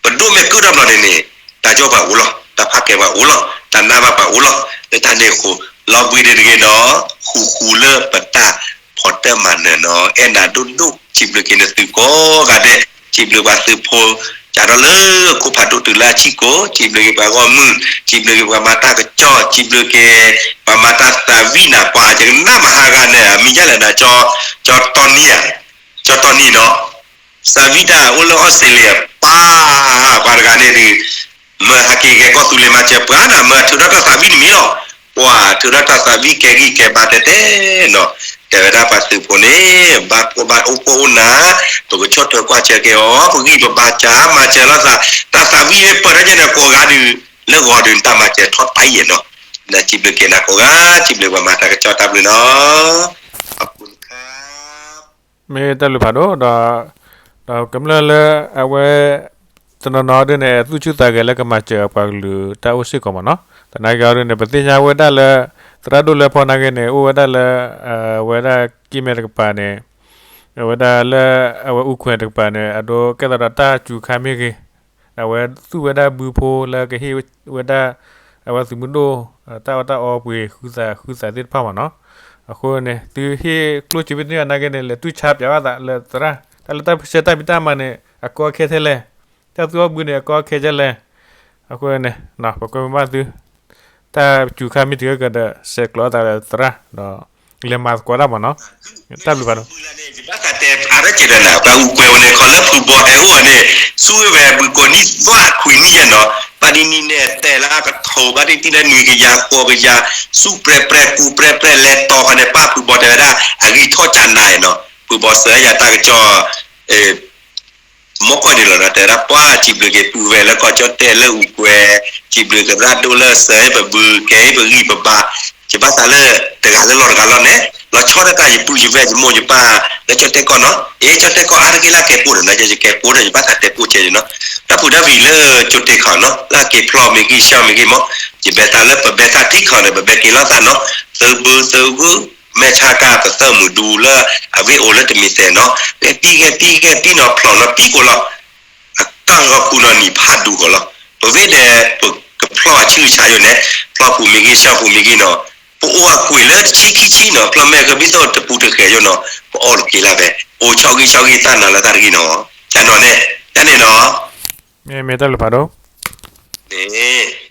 ပဒိၣ်မ့ၢ်ကၢၣ်ဒၣ်ဘျီန့ၣ်န့ၣ် တၢ်ကၠီပှၤအိၣ်လီၤ တၢ်ဖးကဲပှၤအိၣ်လီၤ တၢ်နးဘၣ်ပှၤအိၣ်လီၤ လၢတၢ်န့ၣ်အဃိ လီၤဘှံးဒံးတဂ့ၤဒီး ဃူဃူလၢပတၢ်ဖီတၢၢ်မၤနၢၤနီၤ အဲၣ်နၤဒိၣ်ဒိၣ် စံးဘျုးက့ၤနသုကိးဂၤဒဲး စံးဘျုးပှၤသုးဖိ က တၢ်ဒီးလၢခိၣ်ဖးဒိၣ်တုၤလၢအဆံကိၣ်, စံးဘျုးက့ၤပှၤဂီၢ်မုၢ်, စံးဘျုးက့ၤပှၤမၤတၢ်ကစီၣ်, စံးဘျုးက့ၤပှၤမၤတၢ်သးဝံၣ်နၤ, ပှၤကနၣ်မဟါဂၤန့ၣ် အမံၤဒ်လဲၣ်နၤ, ကၠီတီနံဧါ, ကၠီတီနံဒီး သးဝံၣ်တၢ်အိၣ်လၢအီစထြ့လယါ, ပှၤ, ပှၤတဂၤန့ၣ်ဒုး မၢဟးက့ၤဂဲၤကီၢ်သူလ့ၤမၤစၢၤပှၤနၤ, မၢထုးထီၣ်တၢ်သးဝံၣ်န့ၣ်မ့ၢ်လီၤ. ပှၤထုးထီၣ်တၢ်သးဝံၣ်ကဲဂံၢ်ကဲဘါတဲတဲနီၤ, တဲဝဲဒၣ်ပှၤသုးဖိန့ၣ် ဘၣ်ဖှီၣ်ဘၣ်အိၣ်ဖှီၣ်အိၣ်နၤ, ပကဆီၣ်ထွဲကွၢ်ဆၢက့ၤအီၤ, ပဂံၢ်ပဘါစၢ်မၤစၢၤလိာ်သး, တၢ်သးဝံၣ်ပၢၢ်ထီၣ်ကဲန့ၣ် ကိးဂၤဒုး, လၢဂီၤဒုးတၢ်မၤစၢၤထီၣ်တၢ်ယဲၢ်နီၤ, ဒီးစံးဘျုးက့ၤနၤကိးဂၤ, စံးဘျုးပှၤမၤတၢ်ကစီၣ်တၢ်ဘျုးနီၤ, မ့ၢ်တၢ်ဘျုးဖးဒိၣ်ဒီး, ဒီးကမျၢၢ်လၢအဝဲ တနီၤနီၤဒ်န့ၣ် သူၣ်ဆူၣ်သးဂဲၤလၢကမၤစၢၤအပှၤကလုာ်တၢ်အိၣ်စ့ၢ်ကီးမ့ၢ်နီၤ, သနာ်က့အီၤဒ်န့ၣ် ပသ့ၣ်ညါဝဲဒၣ်လၢ သရၣ်ဒိၣ်လၢဖီနာ်က့န့ၣ် အိၣ်ဝဲဒၣ်လၢ အဝဲဒၣ်ကံၢ်မဲတကပၤန့ၣ်, အဝဲဒၣ်လၢ အဝဲအူခွဲးတကပၤန့ၣ် အဒိကဲသးဒီးတၢ်စူၤခါမ့ၢ်ဂ့ၤ, အဝဲသူၣ်ဝဲဒၣ်ဘုဖိလၢကဟ့ၣ်ဝဲဒၣ် အဝဲသုးမုၢ်ဒိၣ် တၢ်အီၣ်တၢ်အီပှ့ၤဃုသးဃုသးသ့ၣ်တဖၣ်မ့ၢ်နီၤ, အဃိန့ၣ် သုဟ့ၣ်ကျိၣ်စ့မ့ၢ်သ့ၣ်ညါနာ်က့န့ၣ် လဲၤတူၢ်ဆါပၠးဘၣ်သးလၢသရၣ်, တၢ်လၢတၢ်ပၢဆှၢတၢ်ဖံးတၢ်မၤန့ၣ် အကီအခဲထဲလဲၣ်, တၢ်သူၣ်အီၣ်ဘုန့ၣ် အကီအခဲထဲလဲၣ်, အဃိန့ၣ် ပကွဲမုာ်ဘၣ်သု တၢ်စူၤခါမ့ၢ်တဂ့ၤကဒီး ဆဲးကျိးအသးလၢသရၣ်ဒီး လဲၤမၤသကိးတၢ်မ့ၢ်နီၤ, တၢ်ဘျုးဖးဒိၣ် ယဘၣ်သးတဲဖျါထီၣ်က့ၤဒီးနၤ ပှၤအူကွဲးဝဲန့ၣ် ခီလၢဖုဘီဟဲအိၣ်အီၤန့ၣ် ဆူဝဲဝဲဘုကိးနံၣ်သၢခွံနံၣ်ယဲၢ်နီၤ, ဘၣ်ဒ်နံၣ်နဲၣ်တဲလၢအကထိး ဘၣ်ဒ်တံၢ်လၢနွံကယၤဃိးကယၤ, ဆူပြဲပြဲပူၤပြဲပြဲလဲၤတီၤခီန့ၣ် ပၢ်ဖုဘီတဲဝဲဒၣ် အဂံၢ်ထီၣ်ကၢနၤနီၤ, ဖုဘီစၢၤယၤတၢ်ကစီၣ် မ့ၢ်ကွၢ်ဒ်လီၤနီၤ တဲဝဲဒၣ်ပှၤစံးဘျုးက့ၤပုၢ်ဝဲၢ်လၢကီၢ်ကၠီၣ်တဲၣ်လၢအူကွဲး, စံးဘျုးကရၢ်ဒိၣ်လၢစၢၤပဘုကဲအံၤပဂံၢ်ပဘါ, ယဘၣ်သးလၢတဂၤလၢလီၢ်တဂၤလီၢ်န့ၣ် လီၤဆီဒၣ်တၢ်ယပုၢ်ယဝဲၢ်ယမိၢ်ယပၢ်လၢကၠီၣ်တဲၣ်ကီၢ်နီၤ, အ့ ကၠီၣ်တဲၣ်ကီၢ်အါတက့ၢ်လၢကဲပိာ်ဒီးနီၤ ယကဲပိာ်ဒီး ယဘၣ်သးတဲပိာ်ကဲနီၤ, တၢ်ဖုးတၢ်ဖံးလၢကၠိတ့ခီနီၤ လၢအက့ၤဖျီၣ်မ့ၢ်ဂံၢ်ဆၢမ့ၢ်ဂံၢ်မး, ယဘဲသးလၢပဘဲသးထံခီန့ၣ် ပဘဲက့ၤလိာ်သးနီၤ, သုးဘုသုးဂု မဲာ်ဆါကၤပသုးမုၢ်ဒူလၢအဝ့ၢ်အိၣ်လၢတမံၤသဲးနီၤ, ဂဲၤပံဂဲၤပံဂဲၤပံနီၤ ဖျီၣ်နီၤပံကိာ်လီၤ, အကၢ်လီၤခူနီၤနံၣ်ဖးဒူကီးလီၤ, ပဝ့ၢ်ဒီး ပကဖျီၣ်အဆူၣ်အဆါယိာ်န့ၣ်, ဖျီၣ်ဖူးမ့ၢ်ဂံၢ်ဆၢဖူးမ့ၢ်ဂံၢ်နီၤ, ပအိၣ်အကွံာ်လၢတဆံခံဆံနီၤ ဖျီၣ်မဲာ်ကဘံၣ်သိၣ်တပူၤတဃဲၤယိာ်နီၤ, ပအီၣ်လီၤက့ၤလၢ်ဖဲ အိၣ်ဆီဂံၢ်ဆီဂံၢ်သၣ်နၤလၢတၢ်တဂ့ၤနီၤ, တၢ်နီၤန့ၣ်, တၢ်န့ၣ်နီၤ မ့ၢ်မ့ၢ်တၢ်ဘျုးဖးဒိၣ်, န့ၣ်